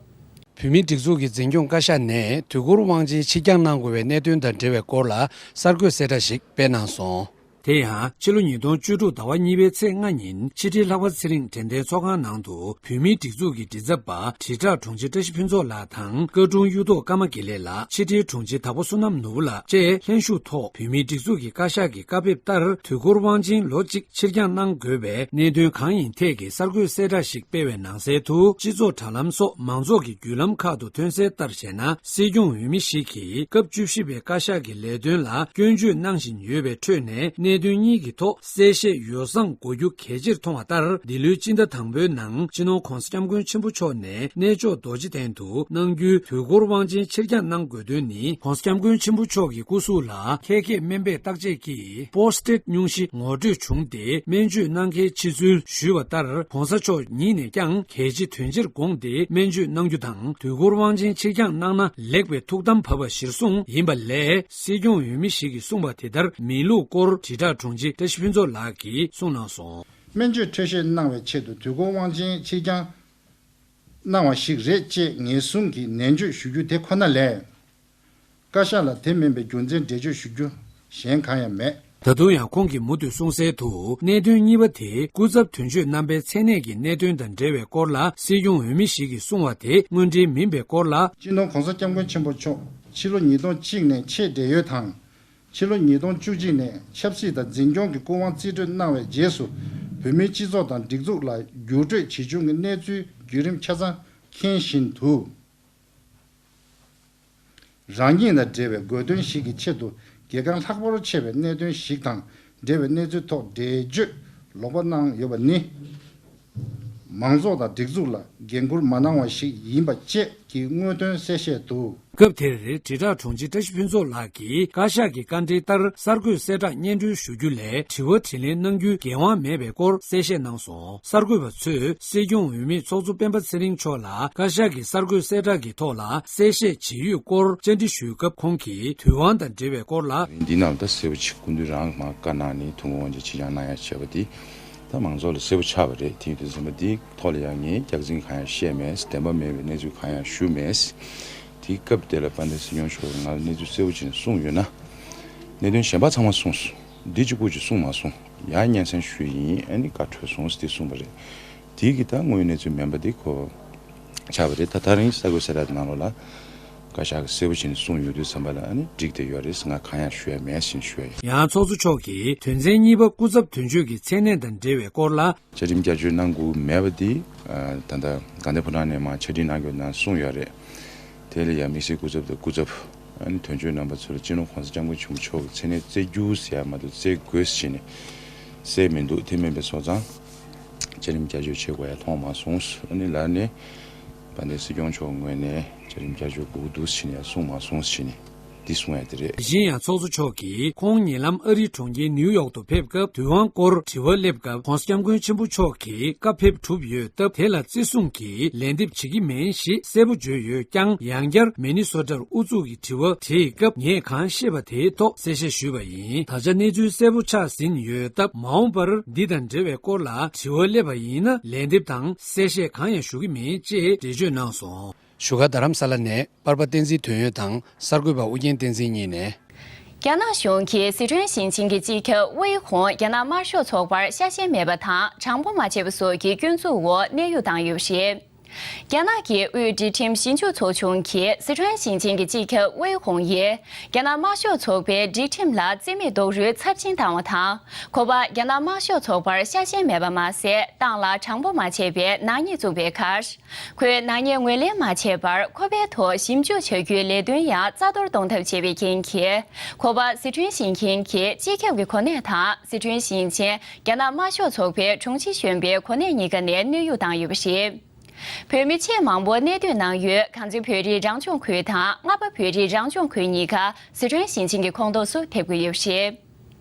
བོད་མིའི་སྒྲིག་འཛུགས་ཀྱི་འཛིན་སྐྱོང་བཀའ་ཤག་ནས་དུས་འཁོར་དབང་ཆེན་ཕྱིར་འགྱངས་གནང་དགོས་པའི་གནད་དོན་དང་འབྲེལ་བའི་སྐོར་ལ་གསར་འགོད་གསལ་བསྒྲགས་ཤིག་སྤེལ་གནང་སོང་། དེ་ཡང་ཕྱི་ལོ་ཉིས་སྟོང་བཅུ་དྲུག་ཟླ་བ་གཉིས་པའི་ཚེས་ལྔ་ཉིན་ཕྱི་དྲིལ་ལྷག་པ་ཚེ་རིང་དྲན་རྟེན་ཚོགས་ཁང་ནང་དུ་བོད་མིའི་སྒྲིག་འཛུགས་ཀྱི་མགྲིན་ཚབ་པ་དྲིལ་བསྒྲགས་དྲུང་ཆེ་བཀྲ་ཤིས་ཕུན་ཚོགས་ལགས་དང་བཀའ་དྲུང་གཡུ་ཐོག་ཀརྨ་དགེ་ལེགས་ལགས། ཕྱི་དྲིལ་དྲུང་ཆེ་དྭགས་པོ་བསོད་ནམས་ནོར་བུ་ལགས་བཅས་ལྷན་ཞུགས་ཐོག་བོད་མིའི་སྒྲིག་འཛུགས་ཀྱི་བཀའ་ཤག་གི་བཀའ་ཕེབས་ལྟར་དུས་འཁོར་དབང་ཆེན་ལོ་གཅིག་ཕྱིར་འགྱངས་གནང་དགོས་པའི་གནད་དོན་གང་ཡིན་ཐད་ཀྱི་གསར་འགོད་གསལ་བསྒྲགས་ཤིག་སྤེལ་བའི་ནང་གསལ་དུ། སྤྱི་ཚོགས་དྲ་ལམ་སོགས་མང་ཚོགས་ཀྱི་བརྒྱུད་ལམ་ཁག་ཏུ་ཐོན་གསལ་ལྟར་བྱས་ན། སྲིད་སྐྱོང་འོས་མི་ཞིག་གིས་སྐབས་བཅུ་བཞི་པའི་བཀའ་ཤག་གི་ལས་དོན་ལ་སྐྱོན་བརྗོད་གནང་བཞིན་ཡོད་པའི་ཁྲོད་ནས། གནད་དོན་གཉིས་ཀྱི་ཐོག་གསལ་བཤད་ཡོ་བསྲང་དགོས་རྒྱུ་གལ་ཆེར་མཐོང་བ་ལྟར། འདི་ལོའི་སྤྱི་ཟླ་དང་པོའི་ནང་སྤྱི་ནོར་༧གོང་ས་༧སྐྱབས་མགོན་ཆེན་པོ་མཆོག་ནས་གནས་མཆོག་རྡོ་རྗེ་གདན་དུ་གནང་རྒྱུའི་དུས་འཁོར་དབང་ཆེན་ཕྱིར་འགྱངས་གནང་དགོས་དོན་ནི། ༧གོང་ས་༧སྐྱབས་མགོན་ཆེན་པོ་མཆོག་གི་སྐུ་གཟུགས་ལ་ཁལ་སྐྱེད་སྨན་པས་བརྟག་དཔྱད་ཀྱིས་པོ་སི་ཊེཊ་སྙུང་གཞི་ངོ་སྤྲོད་བྱུང་སྟེ། སྨན་བཅོས་གནང་གལ་ཆེ་ཚུལ་ཞུས་པ་ལྟར། ༧གོང་ས་མཆོག་ཉིད་ནས་ཀྱང་གལ་ཆེ་དོན་ཆེར་དགོངས་ཏེ་སྨན་བཅོས་གནང་རྒྱུ་དང་། དུས་འཁོར་དབང་ཆེན་ཕྱིར་འགྱངས་གནང་ན་ལེགས་པའི་ཐུགས་དམ་བབས་པ་གཞིར་བཟུང་ཡིན་པ་ལས། སྲིད་སྐྱོང་འོས་མི་ཞིག་གིས་གསུངས་པ་དེ་ལྟར་མིན་ལུགས་སྐོར་དྲིལ་བསྒྲགས་དྲུང་ཆེ་བཀྲ་ཤིས་ཕུན་ཚོགས་ལགས་ཀྱིས་གསུངས་གནང་སོང་། སྨན་བཅོས་འཕྲོད་བཞེས་གནང་བའི་ཆེད་དུ་དུས་འཁོར་དབང་ཆེན་ཕྱིར་འགྱངས་གནང་བ་ཞིག་རེད་ཅེས་ངེས་བཟུང་གིས་ནན་བརྗོད་ཞུ་རྒྱུ་དེ་ཁོ་ན་ལས། བཀའ་ཤག་ལ་དེ་མིན་པའི་རྒྱུ་མཚན་འགྲེལ་བརྗོད་ཞུ་རྒྱུ་གཞན་གང་ཡང་མེད། ད་དུང་ཡང་ཁོང་གིས་མུ་མཐུད་གསུངས་གསལ་དུ། གནད་དོན་གཉིས་པ་དེ་སྐུ་ཚབ་དོན་གཅོད་རྣམ་པའི་མཚན་གནས་ཀྱི་གནད་དོན་དང་འབྲེལ་བའི་སྐོར་ལ། སྲིད་སྐྱོང་འོས་མི་ཞིག་གིས་གསུངས་པ་དེ་དངོས་འབྲེལ་མིན་པའི་སྐོར་ལ། སྤྱི་ནོར་༧གོང་ས་༧སྐྱབས་མགོན་ཆེན་པོ་མཆོག་ཕྱི་ལོ་ཉིས་སྟོང་གཅིག་ནས་ཆེད་བགྲེས་ཡོལ་དང་། ཕྱི་ལོ་ཉིས་སྟོང་བཅུ་གཅིག་ནས་ཆབ་སྲིད་དང་འཛིན་སྐྱོང་གི་སྐུ་དབང་རྩིས་སྤྲོད་གནང་བའི་རྗེས་སུ། བོད་མིའི་སྤྱི་ཚོགས་དང་སྒྲིག་འཛུགས་ལ་འགྱུར་འགྲོས་ཇི་བྱུང་གི་གནས་ཚུལ་བརྒྱུད་རིམ་ཆ་ཚང་མཁྱེན་བཞིན་དུ། རང་ཉིད་དང་འབྲེལ་བའི་དགོས་དོན་ཞིག་གི་ཆེད་དུ། གལ་འགངས་ལྷག་པར་ཆེ་བའི་གནད་དོན་ཞིག་དང་འབྲེལ་བའི་གནས་ཚུལ་ཐོག་འགྲེལ་བརྗོད་ལོག་པ་གནང་ཡོད་པ་ནི། མང་ཚོགས་དང་སྒྲིག་འཛུགས་ལ་འགན་འཁུར་མ་གནང་བ་ཞིག་ཡིན་པ་བཅས་ཀྱི་དངོས་དོན་གསལ་བཤད་དུ། སྐབས་དེར་དྲིལ་བསྒྲགས་དྲུང་ཆེ་བཀྲ་ཤིས་ཕུན་ཚོགས་ལགས་ཀྱིས་བཀའ་ཤག་གི་བཀའ་འཁྲོལ་ལྟར་གསར་འགོད་གསལ་བསྒྲགས་སྙན་སྒྲོན་ཞུ་རྒྱུ་ལས་དྲི་བ་དྲིས་ལན་གནང་རྒྱུའི་འགན་དབང་མེད་པའི་སྐོར་གསལ་བཤད་གནང་སོང་། གསར་འགོད་པ་ཚོས་སྲིད་སྐྱོང་འོས་མི་ཚོགས་གཙོ་སྤེན་པ་ཚེ་རིང་མཆོག་ལ་བཀའ་ཤག་གི་གསར་འགོད་གསལ་བསྒྲགས་ཀྱི་ཐོག་ལ་གསལ་བཤད་བྱེད་ཡུལ་སྐོར་བཅར་འདྲི་ཞུས་སྐབས་ཁོང་གིས་དུས་དབང་དང་འབྲེལ་བའི་སྐོར་ལ། འདི་ནང་ད་གསལ་པོ་ཅིག་སྐུ་མདུན་རང་མ་བཀའ་གནང་ནས་ཐུན་མོང་དབང་ཆེན་ཕྱི་འགྱངས་གནང་ཡ་བྱས་པ་འདི་ད་མང་ཚོགས་ལ་གསལ་པོ་ཆགས་པ་རེད། དེ་ཡིན་དུས་ཙམ་པ་འདི་ཐོག་ལ་ཡང་ངས་རྒྱག་འཛིན་གང་ཡང་བཤད་མེད། བདེན་པ་མེད་པའི་གནས་ཚུལ་གང་ཡང་ཞུ་མེད། དེའི་སྐབས་དེ་ལ་དཔལ་ལྡན་སྲིད་སྐྱོང་མཆོག་གིས་ང་ལ་གནས་ཚུལ་གསལ་པོ་བྱས་ནས་གསུངས་ཡོད་ན། གནད་དོན་གཞན་པ་ཚང་མ་གསུངས་སོང་། འདི་གཅིག་པུ་ཅིག་གསུངས་མ་སོང་། ཡང་སྙན་སེང་ཞུས་ཡིན། ཨ་ནི་བཀའ་འཁྲོལ་སོང་ཟེར་དེ་གསུངས་པ་རེད། དེ་གི་ད་དངོས་ཡོད་གནས་ཚུལ་མིན་པ་འདི་ཁོ་ཆགས་པ་རེད། ད་ད་རིང་གསར་འགོད་གསལ་བསྒྲགས་ནང་ལོགས་ལ་བཀའ་ཤག་གིས་གསལ་པོ་བྱས་ནས་གསུངས་ཡོད་དུས་ཙམ་པ་ལ་ཨ་ནི་འགྲིག་བསྡད་ཡོད་རེད། ང་གང་ཡང་ཞུ་ཡ་མེད་ཟེར་ནས་ཞུ་ཡ་ཡིན། ཡང་ཚོགས་གཙོ་མཆོག་གིས་དོན་ཚན་གཉིས་པ་སྐུ་ཚབ་དོན་གཅོད་ཀྱི་མཚན་གནས་དང་འབྲེལ་བའི་སྐོར་ལ། བཅའ་ཁྲིམས་བསྐྱར་བཅོས་གནང་དགོས་མེད་པ་འདི་ད་ལྟ་དགའ་ལྡན་ཕོ་བྲང་ནས་མར་ཕྱག་བྲིས་གནང་རྒྱུ་ནང་གསུངས་ཡོད་རེད། དེ་ལ་ཡང་དམིགས་བསལ་སྐུ་ཚབ་དང་སྐུ་ཚབ་ཨ་ནི་དོན་གཅོད་རྣམ་པ་ཚོ་ལ་སྤྱི་ནོར་༸གོང་ས་༸སྐྱབས་མགོན་ཆེན་པོ་མཆོག་གི་མཚན་གནས་བསྩལ་རྒྱུ་ཟེར་ཡ་མ་གཏོགས་བསྩལ་དགོས་ཟེར་ནས་གསལ་མི་འདུག་དེ་མིན་པའི་སོང་ཙང་བཅའ་ཁྲིམས་བསྐྱར་བཅོས་བྱེད་དགོས་ཡ་མཐོང་མ་སོང་། ཨ་ནི་ལར་ནས་དཔལ་ལྡན་སྲིད་སྐྱོང་མཆོག་ངོས་ནས་བཅའ་ཁྲིམས་བསྐྱར་བཅོས་དགོས་ཀྱི་འདུག་ཟེར་ནས་ཡ་གསུངས་མ་སོང་ཟེར་ནས་འདི་གསུང་ཡ་དེ་རེད། དེ་བཞིན་ཡང་ཚོགས་གཙོ་མཆོག་གིས་ཁོང་ཉེ་ལམ་ཨ་རིའི་གྲོང་ཁྱེར་ནིའུ་ཡོག་ཏུ་ཕེབས་སྐབས་དུས་དབང་སྐོར་དྲི་བ་སླེབས་སྐབས་༸གོང་ས་༸སྐྱབས་མགོན་ཆེན་པོ་མཆོག་གིས་བཀའ་ཕེབས་གྲུབ་ཡོད་སྟབས་དེ་ལ་བརྩི་སྲུང་གིས་ལན་འདེབས་བྱེད་ཀྱི་མེད་ཞེས་གསལ་པོ་བརྗོད་ཡོད་ཀྱང་། ཡང་བསྐྱར་མི་ནི་སོ་ཊར་ཨུ་ཚུགས་ཀྱི་དྲི་བ་དྲིས་སྐབས་ངས་གང་ཤེས་པ་དེའི་ཐོག་གསལ་བཤད་ཞུས་པ་ཡིན། ད་ཆ་གནས་ཚུལ་གསལ་པོ་ཆགས་ཟིན་ཡོད་སྟབས་མ་འོངས་པར་འདི་དང་འབྲེལ་བའི་སྐོར་ལ་དྲི་བ་སླེབས་པ་ཡིན་ན་ལན་འདེབས་དང་གསལ་བཤད་གང་ཡང་ཞུ་གི་མེད་ཅེས་འགྲེལ་བརྗོད་གནང་སོང་། བཞུགས་སྒར་རྡ་རམ་ས་ལ་ནས་པར་པ་བསྟན་འཛིན་དོན་ཡོད་དང་གསར་འགོད་པ་ཨུ་རྒྱན་བསྟན་འཛིན་གཉིས་ནས། རྒྱ་ནག་གཞུང་གིས་སི་ཁྲོན་ཞིང་ཆེན་གྱི་སྤྱི་ཁྱབ་ཝེ་ཧུང་རྒྱ་ནག་དམར་ཤོག་ཚོགས་པར་ཤ་ཞེན་མེད་པ་དང་དྲང་པོ་མ་བྱས་པ་སོགས་ཀྱི་སྐྱོན་འཛུགས་འོག་གནས་དབྱུང་བཏང་ཡོད་པ་རེད། རྒྱ་ནག་གི་དབུས་སྒྲིག་ཁྲིམས་ཞིབ་འཇུག་ཚོགས་ཆུང་གིས་སི་ཁྲོན་ཞིང་ཆེན་གྱི་སྤྱི་ཁྱབ་ཝེ་ཧུང་ཡིས་རྒྱ་ནག་དམར་ཤོག་ཚོགས་པའི་སྒྲིག་ཁྲིམས་ལ་རྩིས་མེད་རྡོག་རོལ་ཚབས་ཆེན་བཏང་བ་དང་། ཁོ་པ་རྒྱ་ནག་དམར་ཤོག་ཚོགས་པར་ཤ་ཞེན་མེད་པ་མ་ཟད་ཏང་ལ་དྲང་པོ་མ་བྱས་པའི་ནག་ཉེས་བཙུགས་པའི་ཁར། ཁོས་ནག་ཉེས་ངོས་ལེན་མ་བྱས་པར་ཁོ་པའི་ཐོག་ཞིབ་འཇུག་བྱ་རྒྱུའི་ལས་དོན་ཡང་རྩ་གཏོར་གཏོང་ཐབས་བྱས་པའི་རྐྱེན་གྱིས། ཁོ་པ་སི་ཁྲོན་ཞིང་ཆེན་གྱི་སྤྱི་ཁྱབ་ཀྱི་གོ་གནས་དང་སི་ཁྲོན་ཞིང་ཆེན་རྒྱ་ནག་དམར་ཤོག་ཚོགས་པའི་དྲུང་ཆེ་གཞོན་པའི་གོ་གནས་གཉིས་ཀ་ནས་གནས་དབྱུང་བཏང་ཡོད་པ་རེད། བོད་མི་ཆེས་མང་པོ་གནས་སྡོད་གནང་ཡུལ་གངས་ཅན་བོད་རིགས་རང་སྐྱོང་ཁུལ་དང་རྔ་པ་བོད་རིགས་རང་སྐྱོང་ཁུལ་གཉིས་ཀ་སི་ཁྲོན་ཞིང་ཆེན་གྱི་ཁོངས་གཏོགས་སུ་ཐེབས་ཀྱི་ཡོད་པ་རེད།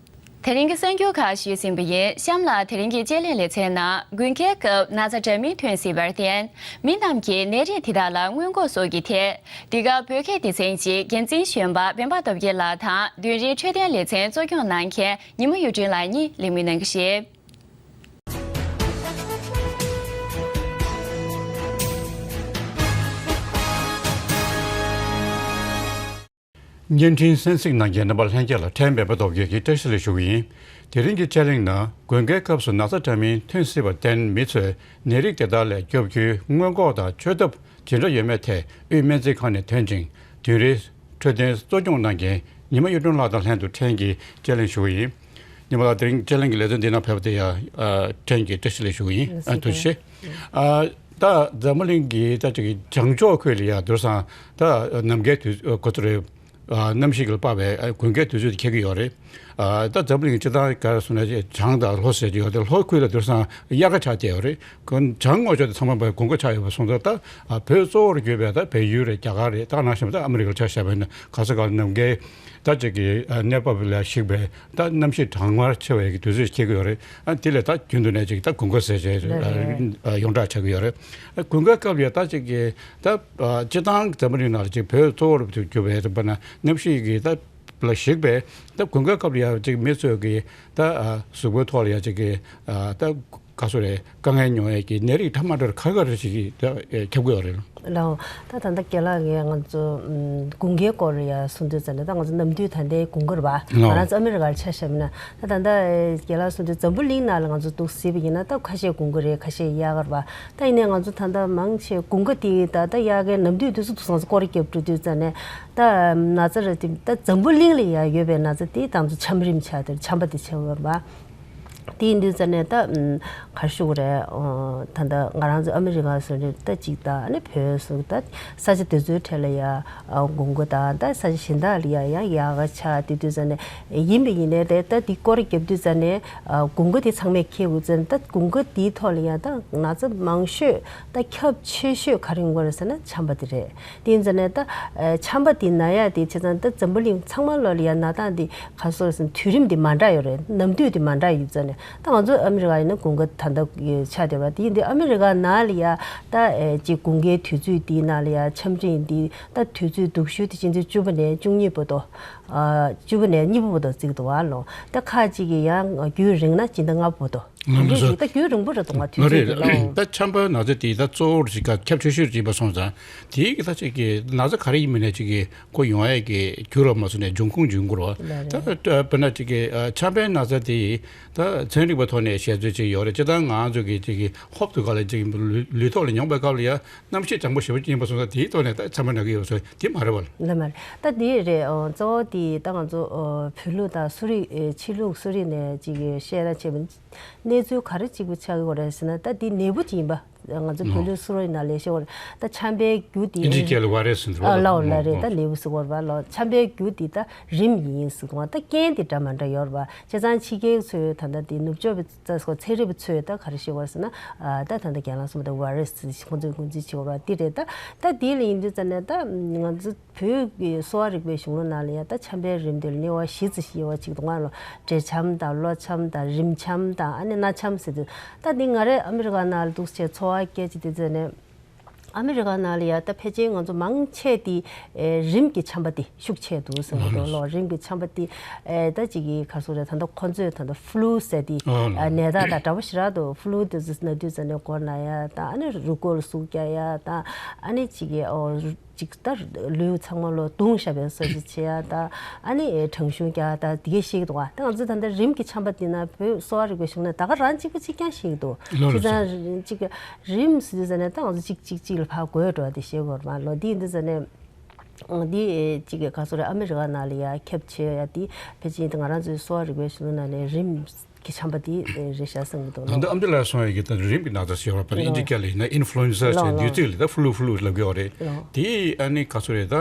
དེ་རིང་གི་གསར་འགྱུར་ཁག་ཞུས་ཟིན་པ་ཡིན། གཤམ་ལ་དེ་རིང་གི་དཔྱད་གླེང་ལེ་ཚན་ནང་དགུན་ཁའི་སྐབས་ན་ཚ་འདྲ་མིན་ཐོན་སྲིད་པར་བརྟེན། མི་རྣམས་ཀྱིས་ནད་རིགས་དེ་དག་ལ་སྔོན་འགོག་སོགས་ཀྱི་ཐད། འདི་ག་བོད་སྐད་སྡེ་ཚན་གྱི་འགན་འཛིན་གཞོན་པ་སྤེན་པ་སྟོབས་རྒྱལ་ལགས་དང་བདུན་རེའི་འཕྲོད་བསྟེན་ལེ་ཚན་གཙོ་སྐྱོང་གནང་མཁན་ཉི་མ་གཡུ་སྒྲོན་ལགས་གཉིས་གླེང་མོལ་གནང་གི་རེད། བརྙན་འཕྲིན་གསན་གཟིགས་གནང་མཁན་རྣམ་པ་ལྷན་རྒྱས་ལ་ཕྲན་སྤེན་པ་སྟོབས་རྒྱལ་གྱིས་བཀྲ་ཤིས་བདེ་ལེགས་ཞུ་གི་ཡིན། དེ་རིང་གི་དཔྱད་གླེང་ནང་དགུན་ཁའི་སྐབས་སུ་ན་ཚ་འདྲ་མིན་ཐོན་སྲིད་པར་བརྟེན་མི་ཚོས་ནད་རིགས་དེ་དག་ལས་སྐྱོབ་རྒྱུའི་སྔོན་འགོག་དང་བཅོས་ཐབས་ཇི་འདྲ་ཡོད་མེད་ཐད་དབུས་སྨན་རྩིས་ཁང་ནས་ཐོན་ཅིང་བདུན་རེའི་འཕྲོད་བསྟེན་གཙོ་སྐྱོང་གནང་མཁན་ཉི་མ་གཡུ་སྒྲོན་ལགས་དང་ལྷན་དུ་ཕྲན་གྱིས་དཔྱད་གླེང་ཞུ་གི་ཡིན། ཉི་མ་ལགས་དེ་རིང་དཔྱད་གླེང་གི་ལེ་ཚན་འདི་ནང་ཕེབས་པ་དེ་ཡང་ཕྲན་གྱིས་བཀྲ་ཤིས་བདེ་ལེགས་ཞུ་གི་ཡིན། ཐུགས་རྗེ་ཆེ། ད་འཛམ་བུ་གླིང་གི་ད་ཅིག་བྱང་ཕྱོགས་ཁུལ་ལ་ཡ་དུར་སང་ད་ནམ་མཁའི་དུས་གོ་ཚོད་རེད། གནམ་གཤིས་ཀྱི་དཔག་པའི་དགུན་ཁའི་དུས་ཚོད་དེ་འཁེལ་གྱི་ཡོད་རེད། ད་འཛམ་བུ་གླིང་སྤྱི་བཏང་ག་རེ་ཟེར་ན་བྱང་དང་ལྷོ་ཟེར་གྱི་ཡོད་དེ་ལྷོ་ཁུལ་ལ་དུར་སང་དབྱར་ཁ་ཆགས་བསྡད་ཡོད་རེད། ཁོ་བྱང་ངོས་ཕྱོགས་དེ་ཚང་མ་དགུན་ཁ་ཆགས་ཡོད་པ་སོང་ཙང་ད་བོད་གཙོ་བོར་གྱུར་པའི་ད་བལ་ཡུལ་རེད། རྒྱ་གར་རེད། ད་ནང་བཞིན་ད་ཨ་མི་རི་ཀར་ཆ་བཞག་པ་ཡིན་ན་ག་ས་ག་ལ་ནམ་མཁའི་ད་ཅིག་གི་གནས་བབ་ལ་གཞིགས་པའི་ད་གནམ་གཤིས་གྲང་དམར་ཆེ་བའི་གི་དུས་ཚོད་ཅིག་འཁེལ་གྱི་ཡོད་རེད། ཨ་དེ་ལས་ད་རྒྱུན་དུ་ནས་ཅིག་ད་དགུན་ཁ་ཟེར་བྱས་ཡོངས་གྲགས་ཆགས་ཀྱི་ཡོད་རེད། དགུན་ཁའི་སྐབས་ལ་ད་ཅིག་གི་ད་སྤྱི་བཏང་འཛམ་བུ་གླིང་ནང་ལ་ཅིག་བོད་གཙོ་བོར་གྱུར་པའི་རིམ་པ་ན་གནམ་གཤིས་ཀྱི་ད་ལ་གཞིགས་པའི་ད་དགུན་ཁའི་སྐབས་ལ་ཡ་ཅིག་མི་ཚོས་ཀྱི་ད་གཟུགས་པོའི་ཐོག་ལ་ཡ་ཅིག་གི་ད་ག་སོ་རེད། དཀའ་ངལ་མྱོང་ཡས་ཀྱི་ནད་རིགས་ཕྲ་མ་འདྲ་ག་ག་རེ་ཞིག་གིས་ད་ཁྱབ་ཀྱི་ཡོད་རེད། ལགས། ད་ད་ལྟ་རྒན་ལགས་ངས་ང་ཚོ་དགུན་ཁའི་སྐོར་ཡ་གསུང་དུས་ཙམ་ནས་ད་ང་ཚོ་ནམ་དུས་ད་ལྟའི་དགུན་ཁ་རེད་པ། ང་རང་ཚོ་ཨ་མི་རི་ཀར་ཆ་བཞག་ན་ད་ད་ལྟ་རྒན་ལགས་གསུང་དུས་འཛམ་བུ་གླིང་ནང་ལ་ང་ཚོ་འདུག་ཟེར་བ་ཡིན་ན་ད་ཁ་ཤས་དགུན་ཁ་རེད། ཁ་ཤས་དབྱར་ཁ་རེད་པ། ད་ཡིན་ནའི་ང་ཚོ་ད་ལྟ་མང་ཆེ་དགུན་ཁ་དེ་ད་ལྟ་དབྱར་ཁའི་ནམ་དུས་དུས་སུ་དུས་སང་ཚོ་སྐོར་རྒྱབ་འགྲོ་དུས་ཙམ་ནས་ད་ན་ཚ་རེད་དེ་ད་འཛམ་བུ་གླིང་ལ་ཡ་ཡོད་པའི་ན་ཚ་དེ་ད་ང་ཚོ་ཆམ་རིམས་ཆགས་དེ་ཆམ་པ་དེ་ཆགས་ཡོད་རེད་པ། དེ་ཡིན་དུས་ཙ་ནས་ད་ཨམ་ག་རེ་ཞུ་དགོས་རེད། ཨོ་ད་ལྟ་ང་རང་ཚོ་ཨ་མི་རི་ཀ་སོང་རེད། ད་ཅིག་ད་ཨ་ནི་བོད་སོང་ད་ས་ཆ་དེ་ཚོའི་གྲས་ལ་ཡ་ཨ་དགུན་ཁ་དང་ད་ས་ཆ་གཞན་དག་ལ་ཡ་ཡང་ཡག་ག་ཆགས། དེ་དུས་ཙ་ནས་ཡིན་པ་ཡིན་ནའི་དེ་ད་དེ་སྐོར་རྒྱབ་དུས་ཙ་ནས་ཨ་དགུན་ཁ་དེ་ཚང་མས་འཁྱེར་དགོས་ཙ་ནས། ད་དགུན་ཁ་དེའི་ཐོག་ལ་ཡ་ད་ན་ཚ་མང་ཤོས་ད་ཁྱབ་ཆེ་ཤོས་ག་རེ་ཡོང་གི་རེད་ཟེར་ན་ཆམ་པ་དེ་རེད། དེ་ཡིན་ཙ་ནས་ད་ཨ་ཆམ་པ་དེ་ན་ཡ་དེ་བྱས་ཙང་ད་འཛམ་བུ་གླིང་ཚང་མ་ལོག་ལ་ཡ་ན་སྟངས་དེ་ག་སོ་སོ་དུས་རིམ་དེ་མ་འདྲ་ཡོད་རེད། ནམ་དུས་དེ་མ་འདྲ་ཡོད་ཙ་ནས། ད་ང་ཚོ་ཨ་མི་རི་ཀ་ཡིན་ན་དགུན་ཁ་ད་ལྟ་ཆགས་བསྡད་པ་དེ་ཡིན་དུས། ཨ་མི་རི་ཀ་ནང་ལ་ཡ་ད་ཨེ་ཅིག་དགུན་ཁའི་དུས་ཚོད་དེའི་ནང་ལ་ཡ་ཆམ་རིམས་དེ་ད་དུས་ཚོད་སྡུག་ཤོས་དེ་ཕྱི་ཚེས་བཅུ་པ་ནས་བཅུ་གཉིས་བར་དུ། ཨ་བཅུ་པ་ནས་གཉིས་པ་བར་དུ་བརྩི་གི་འདུག་བ་ལོ། ད་ཁ་ཅིག་གིས་ཡང་རྒྱུན་རིང་ན་སྤྱི་ཟླ་ལྔ་པ་བར་དུ། ང་དེ་འདྲ་ཚོ་ཞིག་ད་རྒྱུན་རིང་པོ་རེད་འདུག་བ། དུས་ང་ཚོད་རེད། དེ་ལ། ད་ཆམ་པ་ན་ཚ་དེ་ད་གཙོ་བོར་ཞིག་ག་ཁྱབ་ཆེ་ཤོས་ཅིག་ཡིན་པ་སོང་ཙང་། དེའི་གི་ད་ཅིག་གི་ན་ཚ་ག་རེ་ཡིན་མིན་ནས་ཅིག་གི་ཁོ་ཡོང་ཡས་ཀྱི་རྒྱུ་རོ་མ་སོང་ནས་འབྱུང་ཁུངས་འབྱུང་ཁུངས་རོ། ད་ལྟ་དཔེར་ན་ཅིག་གི་ཨ་ཆམ་པའི་ན་ཚ་དེ་ད་ཚན་རིག་པ་ཐོག་ནས་བཤད་ཚུལ་ཅིག་ཡོད་རེད། སྤྱིར་བཏང་ང་ཚོ་གི་ཅིག་གི་ཧོབ་ཏུ་ག་ལ་ཅིག་ལུས་ལུས་ཐོག་ལ་མྱོང་པའི་སྐབས་ལ་ཡ་གནམ་གཤིས་གྲང་པོ་ཞེ་པོ་ཅིག་ཡིན་པ་སོང་ཙང་དེའི་ཐོག་ནས་ད་ཆམ་པ་ན་གི་ཡོད་པ་སོང་། དེ་མ་རེད་བ། ལ་མ་རེད། ད་དེ་རེད། ཨོ་གཙོ་བོ་དེ་ད་ང་ཚོ་ཨོ་བོད་ལུགས་དང་གསོ་རིག་ཨེ་ཕྱི་ལུགས་གསོ་རིག་ནས་ཅིག་བཤད་ན་བྱས་པ་གནས་ཚུལ་ག་རེ་གཅིག་པུ་ཆགས་ཀྱི་ཡོད་རེད་ཟེར་ན། ད་འདི་ནད་འབུ་ཅིག་ཡིན་པ། ང་ཚོ་བོད་ལུགས་གསོ་རིག་ནང་ལས་ཤེས་པར་ད་ཆམ་པའི་རྒྱུ་འདི། ཨིན་ཇི་སྐད་ལ་ཝའི་རེ་སི་ཟེར་བ། ཨ་ལའོ་ལ་རེད། ད་ལེའུ་ཟེར་བ་རེད་བ་ལོ། ཆམ་པའི་རྒྱུ་འདི་ད་རིམས་ཡིན་ཟེར་བ། ད་རྐྱེན་འདི་འདྲ་མ་འདྲ་ཡོད་རེད་བ། བྱས་ཙང་ཕྱི་རྒྱལ་ཚོས་ད་ལྟ་འདི་ནུབ་ཕྱོགས་པའི་ཚན་རིག་པ་ཚོས་ད་ག་རེ་ཤེས་པར་ཟེར་ན། ཨ་ད་ད་ལྟ་རྒན་ལགས་གསུངས་པ་ད་ཝའི་རེ་སི་ཁོང་ཚོས་ངོས་འཛིན་བྱེད་པ་འདི་རེད། ད་ད་འདི་ལ་ཡིན་དུས་ཙ་ནས་ད་ང་ཚོ་བོད་ཀྱི་གསོ་བ་རིག་པའི་གཞུང་ལུགས་ནང་ལ་ཡང་ད་ཆམ་པའི་རིམས་དེ་ལ་ནི་བ་བཞི་ཙམ་ཞིག་ཡོད་པ་ཅིག་འདུག་ག་ལོ། འབྲས་ཆམ་དང་གློ་ཆམ་དང་རིམས་ཆམ་དང་ཨ་ནི་སྣ་ཆམ་ཟེར་དུས། ད་འདི་ང་རེ་ཨ་མི་རི་ཀ་ནང་ལ་འདུག་སེ་འཚོ་བ་སྐྱེལ་ཅིག་དེ་ཚོ་ནས། ཨ་མི་རི་ཀ་ནང་ལ་ཡང་ད་ཕལ་ཆེར་ང་ཚོ་མང་ཆེ་དེ་ཨེ་རིམས་ཀྱི་ཆམ་པ་དེ་ཤུགས་ཆེ་འདུག་ཟེར་གི་འདུག་ལོ། རིམས་ཀྱི་ཆམ་པ་དེ་ཨེ་ད་ཅིག་གི་ག་སོ་རེད། ད་ལྟ་ཁོ་ཚོས་ད་ལྟ་ཕུ་ལུ་ཟེར་དེ་ཨ་ནད་རྟགས་དང་འདྲ་པོ་ཞེ་དྲག་འདུག་ཕུ་ལུ་དེ་ཚོ་ན་དུས་ཙ་ནས་མགོ་ན་ཡ་དང་། ཨ་ནི་རུས་ཁོག་ལ་ཟུག་རྒྱག་ཡ་དང་། ཨ་ནི་ཅིག་གི་ཨོ་ཅིག་ད་ལུས་ཚང་མ་ལོ་བརྡུངས་བཞག་པའི་བཟོ་ཅིག་བྱེད་ཡ་དང་། ཨ་ནི་ཨེ་གྲང་ཤུན་རྒྱག་ཡ་དང་དེ་གས་ཤེས་ཀྱི་འདུག་ག་ད་ང་ཚོ་ད་ལྟ་རིམས་ཀྱི་ཆམ་པ་འདི་ན་བོད་གསོ་བ་རིག་པའི་གཞུང་ནས་ད་ག་རང་གཅིག་པ་གཅིག་རྐྱང་ཤེས་ཀྱི་འདུག་ལོ་བྱས་ཙང་ཅིག་གི་རིམས་ཟེར་དུས་ཙ་ནས་ད་ང་ཚོ་གཅིག་གཅིག་གཅིག་ལ་ཕར་འགོས་འགྲོ་བ་དེ་ཤེས་དགོས་རེད་མ་ལོ། འདི་ཡིན་དུས་ཙ་ནས་འདི་ཨེ་གཅིག་གི་ག་སོ་རེད། ཨ་མི་རི་ཀ་ནང་ལ་ཡ་ཁྱབ་ཆེ་ཡ་དེ་ཕལ་ཆེར་ང་རང་ཚོའི་གསོ་བ་རིག་པའི་གཞུང་ནང་ནས་རིམས་ཀྱི་ཆམ་པ་དེ་རེད་ཤག་བསམ་གྱི་འདུག་ད་ལྟ་ཨ་མདོ་ལགས་གསུངས་ཡ་གི་ད་རིམས་ཀྱི་ན་ཚ་ཟེར་བ་ཕར་ཨིན་ཇི་སྐད་ལ་ཡིན་ན་ཨིན་ཕུ་ལུ་ཨེན་ཛ་ཟེར། ལོ་བདུད་རྩི་ལ་ད་ཕུ་ལུ་ཕུ་ལུ་ལབ་ཀྱི་ཡོད་རེད། ལོ། དེ་ཨ་ནི་ག་སོ་རེད། ད་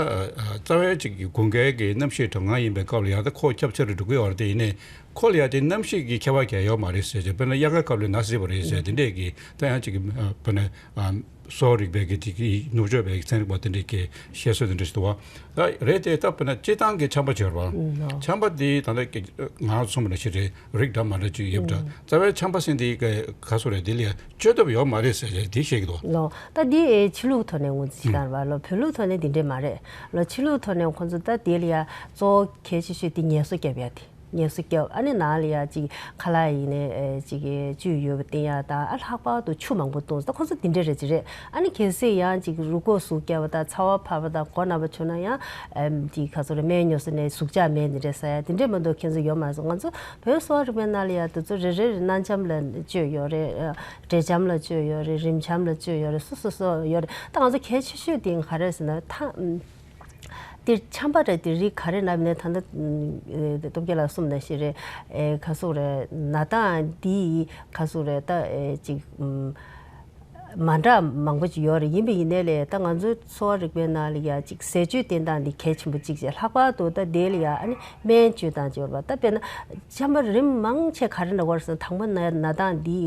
རྩ་བའི་ཅིག་གི་དགུན་ཁའི་གི་གནམ་གཤིས་གྲང་ངར་ཡིན་པའི་སྐབས་ལ་ཡང་ད་ཁོ་ཁྱབ་ཆེ་རུ་འགྲོ་གི་ཡོད་རེད། དེ་ཡིན་ནའི་ཁོ་ལ་ཡང་དེ་གནམ་གཤིས་ཀྱི་ཁྱད་པར་གང་ཡང་ཡོད་མ་རེད་ཟེར་བྱས། དཔེར་ན་དབྱར་ཁ་སྐབས་ལ་ན་ཟེར་བ་རེད་ཟེར། དེ་འདྲས་ཀྱི་ད་ཡང་ཅིག་གི་དཔེར་ན་གསོ་བ་རིག་པའི་གི་དེ་གི་ནུབ་ཕྱོགས་པའི་ཚན་རིག་པ་དེ་འདྲས་ཀྱི་བཤད་སྲོལ་དེ་འདྲས་ཞིག་འདུག་བ། ད་རེད་དེ། ད་དཔེར་ན་སྤྱིར་བཏང་གི་ཆམ་པ་བྱེད་རོགས། ཆམ་པ་དེ་ད་ལྟ་ང་གསུངས་པ་ནང་བཞིན་རེད། རིགས་འདྲ་མ་འདྲ་ཅིག་ཡོད་པ་འདྲ། རྩ་བའི་ཆམ་པ་ཟེར་དེ་ག་ག་སོ་རེད། དེ་ལ་ཡང་བཅོས་ཐབས་ཡོད་མ་རེད་ཟེར་བྱས་དེ་བཤད་ཀྱི་འདུག་ལོ། ད་འདི་ཨེ་ཕྱི་ལུགས་ཐོག་ནས་ངོས་འཛིན་བྱེད་ཀྱི་རེད་བ་ལོ། བོད་ལུགས་ཐོག་ནས་འདི་འདྲས་མ་རེད་ལོ། ཕྱི་ལུགས་ཐོག་ནས་ཁོང་ཚོ་ད་དེ་ལ་ཡང་གཙོ་བོ་གལ་ཆེ་ཤོས་དེ་ངལ་གསོ་བརྒྱབ་ཡ་དེ། ངལ་གསོ་བརྒྱབ། ཨ་ནི་ནང་ལ་ཡ་ཅིག་ཁ་ལག་ཡིན་ནའི་ཨེ་ཅིག་གི་བཅུད་ཡོད་པ་བསྟེན་ཡ་དང་། ཨ་ལྷག་པར་དུ་ཆུ་མང་པོ་བཏུང་། ད་ཁོ་ཚོ་དེ་འདྲས་རེད་ཅིག་རེད། ཨ་ནི་གལ་སྲིད་ཡང་ཅིག་རུས་ཁོག་ཟུག་རྒྱག་པ་དང་ཚ་བ་འཕར་བ་དང་མགོ་ན་བ་བྱུང་ན་ཡང་ཨེམ་ཅིག་ག་ཚོད་རེད། སྨན་ཉོ་ས་ནས་ཟུག་འཇགས་སྨན་དེ་འདྲས་ཟ་ཡ་དེ་འདྲས་མ་གཏོགས་ཁྱེད་ཚོ་ཡོད་མ་རེད་སོང་། ང་ཚོ་བོད་གསོ་བ་རིག་པའི་ནང་ལ་ཡ་དེ་ཚོ་རེ་རེ་རེ་སྣ་ཆམ་ལ་བཅོས་ཡོད་རེད། འབྲས་ཆམ་ལ་བཅོས་ཡོད་རེད། རིམས་ཆམ་ལ་བཅོས་ཡོད་རེད། སོ་སོ་སོ་ཡོད་རེད། ད་ང་ཚོ་གལ་ཆེ་ཤོས་དེ་ག་རེ་ཟེར་ན་ད། དེ་ཆམ་པ་རེད། དེ་རིགས་ག་རེ་ན་མིན་ནས་ད་ལྟ་སྟོབས་རྒྱལ་ལགས་གསུངས་ནང་བཞིན་རེད། ཨེ་ག་ཟེར་རེད། ན་སྟངས་འདི་ག་ཟེར་རེད། ད་ཨེ་ཅིག་མ་འདྲ་མང་པོ་ཅིག་ཡོད་རེད། ཡིན་པ་ཡིན་ནའི་ལས་ད་ང་ཚོའི་གསོ་བ་རིག་པའི་ནང་ལ་ཡ་ཅིག་ཟས་སྤྱོད་བསྟེན་སྟངས་འདི་གལ་ཆེན་པོ་གཅིག་བྱས། ལྷག་པར་དུ་ད་དེ་ལ་ཡ་ཨ་ནི་སྨན་སྤྱོད་སྟངས་ཅིག་ཡོད་རེད་པ། ད་དཔེར་ན་ཆམ་པ་རིམས་མང་ཆེ་ག་རེ་འདྲ་བར་སོང་། དང་པོ་ན་ན་སྟངས་འདི་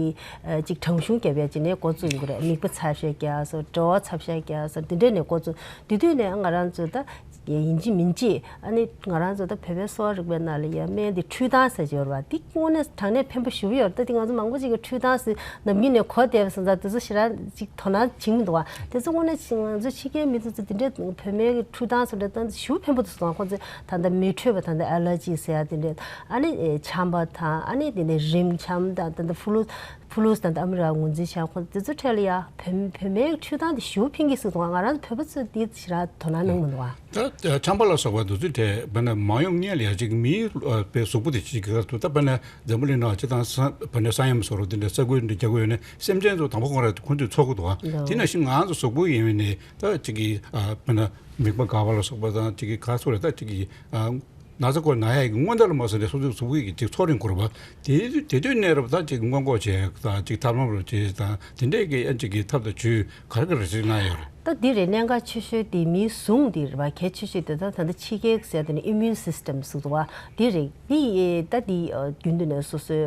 ཅིག་གྲང་ཤུན་བརྒྱབ་ཡ་ཅིག་ནས་འགོ་བཙུགས་ཡོང་གི་རེད། མིད་པ་ཚ་ཤས་རྒྱག་སོང་། གྲོད་པ་ཚ་ཤས་རྒྱག་སོང་། འདི་འདྲས་ནས་འགོ་བཙུགས། དེ་དུས་ནས་ང་རང་ཚོ་ད་ཡིན་གཅིག་མིན་གཅིག་ཨ་ནི་ང་རང་ཚོ་ད་བོད་པའི་གསོ་བ་རིག་པའི་ནང་ལ་ཡ་སྨན་འདི་འཕྲུལ་ཐང་ཟེར་གྱི་ཡོད་རེད་པ། འདི་དངོས་གནས་དྲང་གནས་ཕན་པོ་ཞེ་པོ་ཡོད་རེད། ད་འདི་ང་ཚོ་མང་པོ་ཅིག་གིས་འཕྲུལ་ཐང་ཟེར་ནམ་རྒྱུན་ནས་གོ་བསྡད་པ་སོང་ཙང་དེ་ཚོ་ཞེ་དྲག་ཅིག་དོ་སྣང་བྱེད་མི་འདུག་བ། དེ་ཚོ་དངོས་གནས་ང་ཚོ་ཕྱི་རྒྱལ་མི་དེ་ཚོ་དེ་འདྲའི་བོད་སྨན་གྱི་འཕྲུལ་ཐང་ཟེར་འདྲ་ད་ཞེ་པོ་ཕན་པོ་འདུག་སོང་། ཁོང་ཚོས་ད་ལྟ་མི་འཕྲོད་པ་ད་ལྟ་ཨེ་ལར་ཇི་ཟེར་ཡ་དེ་འདྲ། ཨ་ནི་ཆམ་པ་དང་། ཨ་ནི་དེ་ནས་རིམས་ཆམ་དང་། ད་ལྟ་ཕུ་ལུ་ཕུ་ལུ་དང་ཨ་མི་རི་ཀ་ངོས་འཛིན་བྱས། ཁོང་དེ་ཚོ་གྲས་ལ་ཡ་བོད་བོད་སྨན་འཕྲུལ་ཐང་དེ་ཞེ་པོ་ཕན་གྱི་སྲིད་འདུག་ང་རང་ཚོ་བོད་པ་ཚོས་དེ་ཞེ་དྲག་དོ་སྣང་གནང་མི་འདུག་ཨ། ད་ཆམ་པ་ལ་སོགས་པ་འདི་ཚོ་དེ་དཔེར་ན་མ་ཡོང་སྔོན་ལ་ཡ་ཅིག་མིའི་ཨ་པའི་གཟུགས་པོ་དེ་ཅིག་ག་ཚོད། ད་དཔེར་ན་འཛམ་བུ་གླིང་ནང་སྤྱིར་བཏང་ས་དཔེར་ན་ས་ཡོམ་སོགས་རོ་དེ་འདྲ་ས་ཁུལ་འདི་རྒྱག་གི་ཡོད་ན་སེམས་ཅན་ཚོ་དང་པོ་ཁོང་རང་ཁོང་ཚོས་འཚོ་གི་འདུག་ཨ། དེ་ནང་བཞིན་ང་ཚོ་གཟུགས་པོ་ཡིན་ནའི་ད་ཅིག་གི་ཨ་དཔེར་ན་མིད་པ་འགག་པ་ལ་སོགས་པ་དང་། ཅིག་གི་ག་ཚོད་རེད། ད་ཅིག་གི་ཨ། ན་ཚ་ཁོ་ན་ཡ་གི་སྔོན་བརྡ་ལ་མ་སོང་ནས་སོ་སོའི་གཟུགས་པོ་གི་ཅིག་ཚོར་རིང་འཁོར་བ་དེ་དེ་དུས་གནས་རབས་ད་ཅིག་སྔོན་འགོག་བྱས་དང་ཅིག་ཐབས་ལམ་རུ་བྱས་དང་དེ་འདྲས་ཀྱི་ཨ་ཅིག་གི་ཐབས་དང་ཇུས་ག་རེ་ག་རེ་ཞིག་གནང་ཡོད་རེད། ད་འདི་རེད། གནད་འགག་ཆེ་ཤོས་དེ་མིའི་ཟུངས་དེ་རེད་བ། གལ་ཆེ་ཤོས་དེ་ད་ད་ལྟ་ཕྱི་རྒྱལ་ཟེར་དེ་ནི་immune system ཟེར་འདུག་བ། འདི་རེད། འདི་ད་འདི་རྒྱུན་དུ་ནས་སོ་སོའི་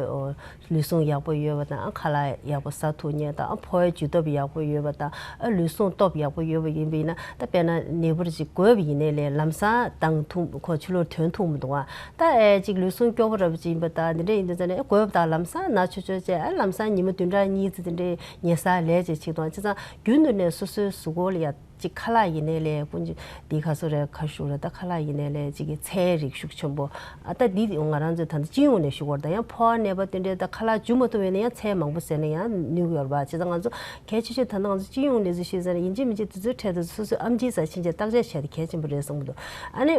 ལུས་ཟུངས་ཡག་པོ་ཡོད་པ་དང་། ཨ་ཁ་ལག་ཡག་པོ་ཟ་ཐུབ་མཁན་དང་། ཨ་ཕོ་བའི་འཇུ་སྟོབས་ཡག་པོ་ཡོད་པ་དང་། ཨ་ལུས་ཟུངས་སྟོབས་ཡག་པོ་ཡོད་པ་ཡིན་པ་ཡིན་ན། ད་དཔེར་ན་ནད་འབུར་ཅིག་འགོས་པ་ཡིན་ནའི་ལས་ལམ་སང་བཏང་ཐུབ། ཁོ་ཕྱི་ལོགས་ཐོན་ཐུབ་མི་འདུག་ཨ། ད་ཨེ་ཅིག་ལུས་ཟུངས་སྐྱོ་པོ་རབ་ཅིག་ཡིན་པ་དང་འདི་འདྲ་ཡིན་དུས་ཙང་ནས་ཨེ་འགོས་པ་དང་ལམ་སང་ན་ཆོག་ཆོག་བྱས། ཨ་ལམ་སང་ཉི་མ་བདུན་ཕྲག་གཉིས་ཙམ་འདི་འདྲའི་ཉལ་ས་ལས་བྱས་བྱེད་དང་། བྱས་ཙང་རྒྱུན་དུ་ནས་སོ་སོའི་གཟུགས་པོ་ལ་ཡ་ཅིག་ཁ་ལག་ཡིན་ནའི་ལས་ཀུན་གྱི་འདི་ག་སོ་རེད། ཁ་ཤུགས་རེད། ད་ཁ་ལག་ཡིན་ནའི་ལས་ཅིག་གི་ཚལ་རིགས་ཤུགས་ཆེན་པོ། ཨ་ད་འདི་ང་རང་ཚོས་ད་ལྟ་སྤྱི་ཡོངས་ནས་ཞུ་དགོས་རེད། ད་ཡང་ཕོ་བ་ནད་པ་དེ་འདྲའི་ད་ཁ་ལག་འཇུ་མ་ཐུབ་པ་ཡིན་ན་ཡང་ཚལ་མང་པོ་ཟས་ན་ཡང་ནུས་ཀྱི་ཡོད་རེད་པ། བྱས་ཙང་ང་ཚོ་གལ་ཆེ་ཤོས་ད་ལྟ་ང་ཚོ་སྤྱི་ཡོངས་ནས་ཚུལ་བཤད་ཟེར་ན་ཡིན་གཅིག་མིན་གཅིག་དེ་ཚོའི་གྲས་དེ་ཚོ་སོ་སོའི་ཨེམ་ཆི་ཟ་ཕྱིན་ཆད་བརྟག་དཔྱད་བྱས་ཏེ་གལ་ཆེན་པོ་རེད་བསམ་གྱི་འདུག་ཨ་ནི་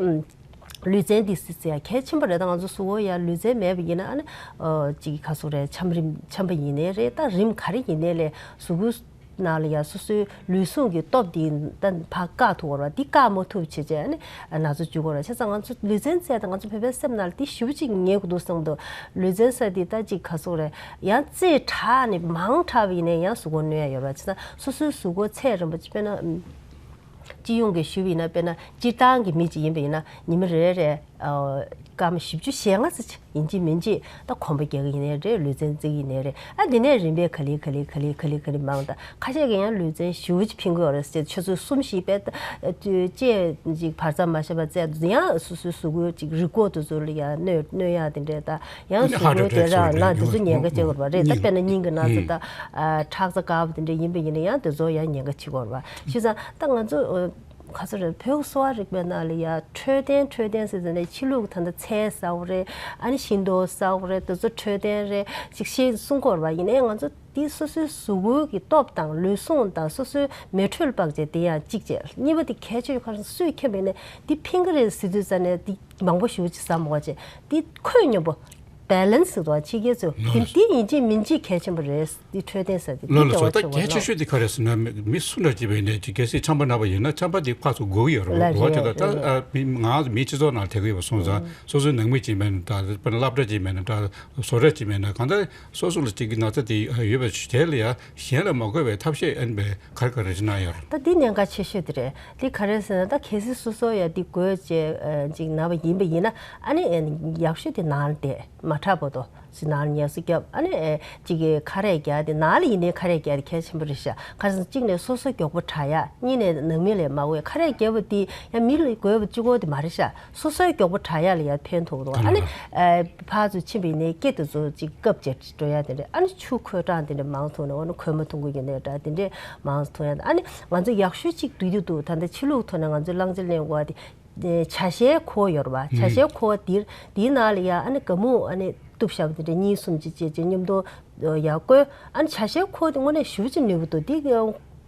ལུས་རྩལ་འདི་སྲིད་ཚེ་ཡང་གལ་ཆེན་པོ་རེད། ད་ང་ཚོ་གཟུགས་པོ་ཡང་ལུས་རྩལ་མེད་པ་ཡིན་ན། ཨ་ནི་ཨ་ཅིག་ག་སོ་རེད། ཆམ་རིམས་ཆམ་པ་ཡིན་ནའི་རེད། ད་རིམས་ག་རེ་ཡིན་ནའི་ལས་གཟུགས་པོའི་ནང་ལ་ཡང་སོ་སོའི་ལུས་ཟུངས་ཀྱི་སྟོབས་འདི་ད་ཕར་བཀག་ཐུབ་དགོས་རེད་པ། འདི་བཀག་མ་ཐུབ་བྱས་བྱས་ཨ་ནི་ན་ཚ་འཇུག་དགོས་རེད། བྱས་ཙང་ང་ཚོ་ལུས་རྩལ་རྩེད་དང་ང་ཚོ་བོད་པའི་སེམས་ནང་ལ་འདི་ཞེ་པོ་ཅིག་ངེས་དགོས་འདུག་བསམ་གྱི་འདུག་ལུས་རྩལ་ཟེར་འདི་ད་ཅིག་ག་སོ་རེད། ཡང་རྩེད་དྲགས་ནས་མང་དྲགས་པ་ཡིན་ནའི་ཡང་གཟུགས་པོ་གནོད་ཡ་ཡོད་རེད་པ། བྱས་ཙང་སོ་སོའི་གཟུགས་པོ་ཚད་རན་པོ་ཅིག་དཔེར་ན། སྤྱི་ཡོངས་ཀྱི་ཞུས་པ་ཡིན་ན། དཔེར་ན་སྤྱིར་བཏང་གི་མི་གཅིག་ཡིན་པ་ཡིན་ན་ཉི་མ་རེ་རེ་ཨ་སྐར་མ་བཞི་བཅུ་ཞེ་ལྔ་ཙམ་ཡིན་གཅིག་མིན་གཅིག་ད་གོམ་པ་རྒྱག་གི་ཡིན་ནའི་རེད། ལུས་རྩལ་རྩེ་གི་ཡིན་ནའི་རེད། ཨ་དེ་ནས་རིམ་པས་ག་ལེ་ག་ལེ་ག་ལེ་ག་ལེ་ག་ལེ་མང་། ད་ཁ་ཤས་ཀྱིས་ཡང་ལུས་རྩལ་ཞེ་པོ་ཅིག་ཕྱིན་གྱི་ཡོད་རེད་ཟེར། ཆུ་ཚོད་གསུམ་བཞི་པའི་ད་ཅིག་བར་མཚམས་མ་ཤེས་པ་རྩེད་དུས་ཡང་སོ་སོའི་གཟུགས་པོའི་ཅིག་རིག་མགོ་དེ་ཚོ་ལ་ཡང་གནོད་གནོད་ཡག་དེ་འདྲས། ད་ཡང་གཟུགས་པོའི་དེ་རང་ལ་དེ་ཚོ་ཉེན་ཁ་ཆེ་བ་རེད། ད་དཔེར་ན་སྙིང་གི་ན་ཚ་དང་ཨ་ཁྲག་རྩ་དཀར་པོ་དེ་འདྲས་ཡིན་པ་ཡིན་ན་ཡང་དེ་ཚོ་ཡང་ཉེན་ཁ་ཆེ་བ་རེད་པ། བྱས་ཙང་ད་ང་ཚོ་ག་ཚོད་རེད། བོད་གསོ་བ་རིག་པའི་ནང་ལ་ཡ་འཕྲོད་བསྟེན་འཕྲོད་བསྟེན་ཟེར་ཟེར་ནས་ཕྱི་ལུགས་ད་ལྟ་ཚལ་ཟ་དགོས་རེད། ཨ་ནི་ཤིང་ཏོག་ཟ་དགོས་རེད། དེ་ཚོ་འཕྲོད་བསྟེན་རེད་ཅིག་ཤེས་གསུང་གི་ཡོད་རེད་པ། ཡིན་ནའི་ང་ཚོ་དེ་སོ་སོའི་གཟུགས་པོའི་གི་སྟོབས་དང་ལུས་ཟུངས་དང་སོ་སོའི་མེ་དྲོད་དཔག་བྱས་དེ་ཡང་གཅིག་བྱས། གཉིས་པ་དེ་གལ་ཆེ་ཤོས་ག་རེ་སུས་མཁྱེན་པ་ཡིན་ནའི་དེ་ཕན་གི་རེད་ཟེར་དུས་ཙ་ནས་དེ་མང་པོ་ཞེ་པོ་ཅིག་ཟ་མ་དགོས་བྱས། དེ་ཁོད་སྙོམས་པོ་བེ་ལེན་སི་ཟེར་བ་ཕྱི་རྒྱལ་ཚོས་དེ་དེ་ཡིན་གཅིག་མིན་གཅིག་གལ་ཆེན་པོ་རེད། འདི་འཕྲོད་བསྟེན་ཟེར་དེ། ལགས་ལགས་སོ། ད་གལ་ཆེ་ཤོས་དེ་ག་རེ་ཟེར་ན་མི་མི་སུ་འདྲ་ཅིག་བས་ནས་ཅིག་གལ་སྲིད་ཆམ་པ་ན་བ་ཡིན་ན་ཆམ་པ་དེ་ཕར་ཚུར་འགུག་ཡོད་རེད། ལགས་འགུག་བ་དེ་རེད། ད་ལགས་རེད། ཨ་མི་ང་མི་སྤྱི་ཚོགས་ནང་དེ་ག་ཡོད་པ་སོང་ཙང་སོ་སོའི་ནང་མི་ཅིག་མེད་ན་འདྲ། དཔེར་ན་སློབ་གྲྭ་ཅིག་མེད་ན་འདྲ། བཟོ་གྲྭ་ཅིག་མེད་ན་གང་ལྟར་སོ་སོ་ལ་ཅིག་གི་ན་ཚ་དེ་ཡོད་པའི་དེ་ལ་ཡ་གཞན་ལ་མ་འགོས་པའི་ཐབས་ཤེས་ཨན་པའི་ག་རེ་ག་རེ་ཅིག་གནང་ཡོད་རེད། ད་འདི་གནད་འགག་ཆེ་ཤོས་དེ་རེད། འདི་ག་རེ་ཟེར་ན་ད་གལ་སྲིད་སོ་སོ་ཡ་འདི་འགོས་བྱས་ཅིག་ན་བ་ཡིན་པ་ཡིན་ན་ཨ་ནི་ཡག་ཤོས་དེ་ནང་ལ་བསྡད། མ་དྲག་པོ་དོ། ཅིག་ནང་ལ་ངལ་གསོ་རྒྱབ། ཨ་ནི་ཨེ་ཅིག་གི་ཁ་རས་རྒྱག་དེ། ནང་ལ་ཡིན་ནའི་ཁ་རས་རྒྱག་དེ་གལ་ཆེན་པོ་རེད་ཤག་ག་རེ་ཟེར་ན་གཅིག་ནས་སོ་སོ་མགྱོགས་པོ་དྲག་ཡག་གཉིས་ནས་ནང་མི་ལ་མ་འོས། ཁ་རས་རྒྱག་པ་དེ་ཡང་མི་ལ་འགོས་པ་གཅིག་པོ་དེ་མ་རེད་ཤག་སོ་སོའི་མགྱོགས་པོ་དྲག་ཡག་ལ་ཡང་ཕན་ཐོགས་འདུག་ཨ་ནི་ཨེ་ཕར་ཚུར་ཕྱིན་པ་ཡིན་ནའི་སྐེ་དེ་ཚོ་ཅིག་བཀབ་བྱས་འགྲོ་ཡག་དེ་འདྲ། ཨ་ནི་ཆུ་ཁོལ་གྲང་དེ་འདྲ་མང་འཐུང་ནས། འོ་ན་གོས་མ་འཐུང་གི་ཡོད་ནའི་འདྲ། དེ་འདྲས་མང་འཐུང་ཡག་ཨ་ནི་ང་ཚོ་ཡག་ཤོས་ཅིག་འདུག་རྒྱུ་འདུག་ད་ལྟ་ཕྱི་ལུགས་ཐོག་ནས་ང་ཚོས་བླང་བྱ་ལེན་དགོས་པ་དེ། ཨེ་ཇ་ཤའི་ཁུ་བ་ཡོད་རེད་པ། ཇ་ཤའི་ཁུ་བ་འདིར་འདིའི་ནང་ལ་ཡ་ཨ་ནི་སྒ་སྨུག་ཨ་ནི་གཏུབ་བཞག་པ་དེ་འདྲ་གཉིས་གསུམ་ཅིག་བྱས་བྱས་མཉམ་དུ་ཡར་བསྐོལ། ཨ་ནི་ཇ་ཤའི་ཁུ་བ་དེ་དངོས་གནས་ཞེ་པོ་ཅིག་ནུས་པ་འདུག་འདི་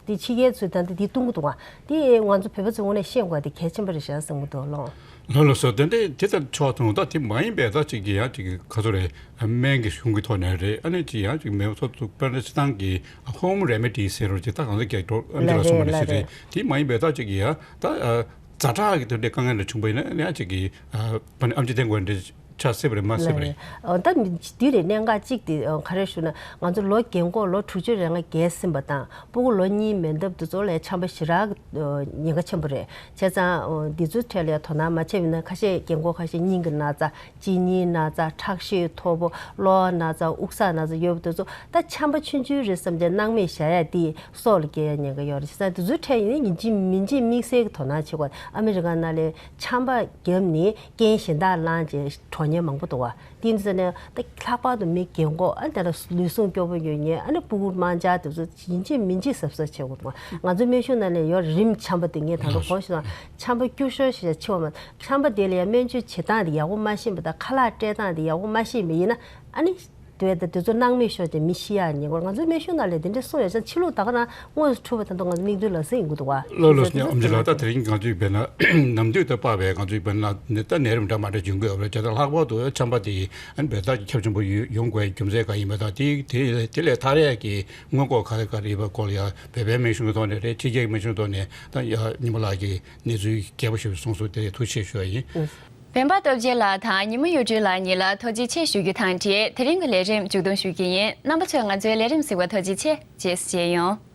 འདི་ཕྱི་རྒྱལ་ཚོས་ད་ལྟ་འདི་བཏུང་གི་འདུག་ག་འདི་ང་ཚོ་བོད་པ་ཚོས་དངོས་གནས་ཤེས་དགོས་པ་དེ་གལ་ཆེན་པོ་རེད་ཤག་བསམ་གྱི་འདུག་ལགས། ལགས་ལགས་སོ། དེ་འདྲ་དེ་ལྟར་ཆོག་ཐུང་། ད་དེ་མ་ཡིན་པའི་ད་ཅིག་གི་ཡང་ཅིག་གི་ག་ཚོད་རེད། སྨན་གྱི་གཞུང་གི་ཐོག་ནས་རེད། ཨ་ནི་ཅིག་ཡང་ཅིག་མེད་པ་ཚོ་ཚུགས་པ་ན་སྤྱིར་བཏང་གི་ཧོམ་རེ་མེ་ཌི་ཟེར་རོ་ཅིག་ད་གང་ཟེར་གྱི་འགྲོ་ཨ་འདི་ལ་ལགས་སོང་བ་རེད། ནང་བཞིན་ལགས་རེད། རེད། དེ་མ་ཡིན་པའི་ད་ཅིག་གི་ཡང་ད་ཛ་དྲག་གི་དེ་འདྲའི་དཀའ་ངལ་འདྲ་བྱུང་པ་ཡིན་ན་ཡང་ཅིག་གི་ཨ་ཨམ་ཆི་བསྟེན་དགོས་འདྲ་ཆགས་སྲིད་པ་རེད། མ་སྲིད་པ་རེད། ལགས་རེད། ཨ་ད་འདི་རེད། གནད་འགག་གཅིག་དེ་ཨ་ག་རེ་ཞུ་ན། ང་ཚོ་ལོ་རྒན་གོག་ལོ་དྲུག་ཅུ་རེ་ལྔ་བརྒལ་ཟིན་པ་དང་སྤུ་གུ་ལོ་གཉིས་མན་འདབས་དེ་ཚོ་ལ་ཆམ་པ་ཞེ་དྲག་ཉེན་ཁ་ཆེན་པོ་རེད། བྱས་ཙང་འདི་ཚོའི་གྲས་ལ་ཡང་དོ་སྣང་མ་བྱས་པ་ཡིན་ན། ཁ་ཤས་རྒན་གོག་ཁ་ཤས་སྙིང་གི་ན་ཚ། གཅིན་སྙིའི་ན་ཚ། ཁྲག་ཤེད་མཐོ་པོ། གློ་བ་ན་ཚ། དབུགས་བསགས་ན་ཚ་ཡོད་པ་དེ་ཚོ་ད་ཆམ་པ་ཆུང་ཆུང་རེད་བསམ་བྱས་སྣང་མེད་བཞག་ཡ་དེ་སྲོག་ལ་སྐྱེལ་ཡ་ཉེན་ཁ་ཡོད་རེད། བྱས་ཙང་དེ་ཚོའི་གྲས་ཡིན་ན་ཡིན་གཅིག་མིན་གཅིག་དམིགས་བསལ་གྱི་དོ་སྣང་བྱེད་དགོས། ཨ་མི་རི་ཀ་ནང་ལ་ཆམ་པ་བརྒྱབ་ནས་རྐྱེན་གཞན་དག་བསླངས་བྱས་འགྲོ་མཁན་མང་པོ་འདུག་བ། དེ་ཡིན་ཙང་ནས་ད་ལྷག་པར་དུ་མི་རྒན་གོག་ཨ་དེ་ལ་ལུས་ཟུངས་སྐྱོ་པོ་ཡོད་མཁན། ཨ་ནི་སྤུ་གུ་དམར་འབྱར་དེ་ཚོ་ཡིན་གཅིག་མིན་གཅིག་གཟབ་གཟབ་བྱེད་དགོས་འདུག་ང་ཚོའི་སྨན་གཞུང་ནང་ལ་ཡོད་རིམས་ཆམ་པ་དེ། ངས་ད་དུང་གོ་ཤེས་སོང་། ཆམ་པ་སྐྱུག་ཞོར་ཞིག་ཆེ་བ་མ། ཆམ་པ་དེ་ལ་ཡང་སྨན་བཅོས་བྱེད་སྟངས་དེ་ཡག་པོ་མ་ཤེས་པ་དང་། ཁ་ལག་སྤྲད་སྟངས་དེ་ཡག་པོ་མ་ཤེས་པ་ཡིན་ན་ཨ་ནི་དེ་བས་ད་དེ་ཚོ་སྣང་མེད་ཤོར་ཏེ་མི་ཤི་ཡག་ཉེན་ཁ། ང་ཚོའི་སྨན་གཞུང་ནང་ལ་དེ་འདྲ་གསུངས་ཡོད་ཙང་ཕྱི་ལོགས་ད་ག་རང་དངོས་སུ་འཁྲུལ་པ་ད་དུང་ང་ཚོ་མིག་མདུན་ལ་གཟིགས་ཡོང་གི་འདུག་བ། ལགས་ལགས་སོ། ཨམ་ཆི་ལགས། ད་དེ་རིང་ང་ཚོའི་དཔེར་ན་ནམ་དུས་དང་བསྟུན་པའི་ང་ཚོའི་དཔེར་ན་ནད་ད་ནད་རིམས་འདྲ་མི་འདྲ་འབྱུང་གི་ཡོད་རེད། བྱས་ཙང་ལྷག་པར་དུ་ཆམ་པ་དེ་ཨ་ནི་བེད་སྤྱོད་ཀྱི་ཁྱབ་ཆེན་པོ་ཡོང་དགོས་རྒྱུ་མཚན་གང་ཡིན་པ་དང་། དེ་དེ་དེ་ལས་ཐར་ཡག་གི་སྔོན་འགོག་ག་རེ་ག་རེ་ཡོད་པའི་སྐོར་ལ་ཡང་བོད་པའི་སྨན་གཞུང་གི་ཐོག་ནས་རེད། ཕྱི་རྒྱལ་གྱི་སྨན་གཞུང་ཐོག་ནས་ད་ཡ་ཉི་མ་ལགས་ཀྱིས་གནས་ཚུལ་རྒྱས་པོ་ཞིག་གསུངས་སོང་། དེ་ཐུགས་རྗེ་ཆེ་ཞུ་བ་ཡིན། སྤེན་པ་སྟོབས་རྒྱལ་ལགས་དང་ཉི་མ་གཡུ་སྒྲོན་ལགས་གཉིས་ལ་ཐུགས་རྗེ་ཆེ་ཞུ་རྒྱུ་དང་འབྲེལ། དེ་རིང་གི་ལས་རིམ་མཇུག་སྡོམ་ཞུ་གི་ཡིན། རྣམ་པ་ཚོས་ང་ཚོའི་ལས་རིམ་གཟིགས་པར་ཐུགས་རྗེ་ཆེ། རྗེས་སུ་མཇལ་ཡོང་།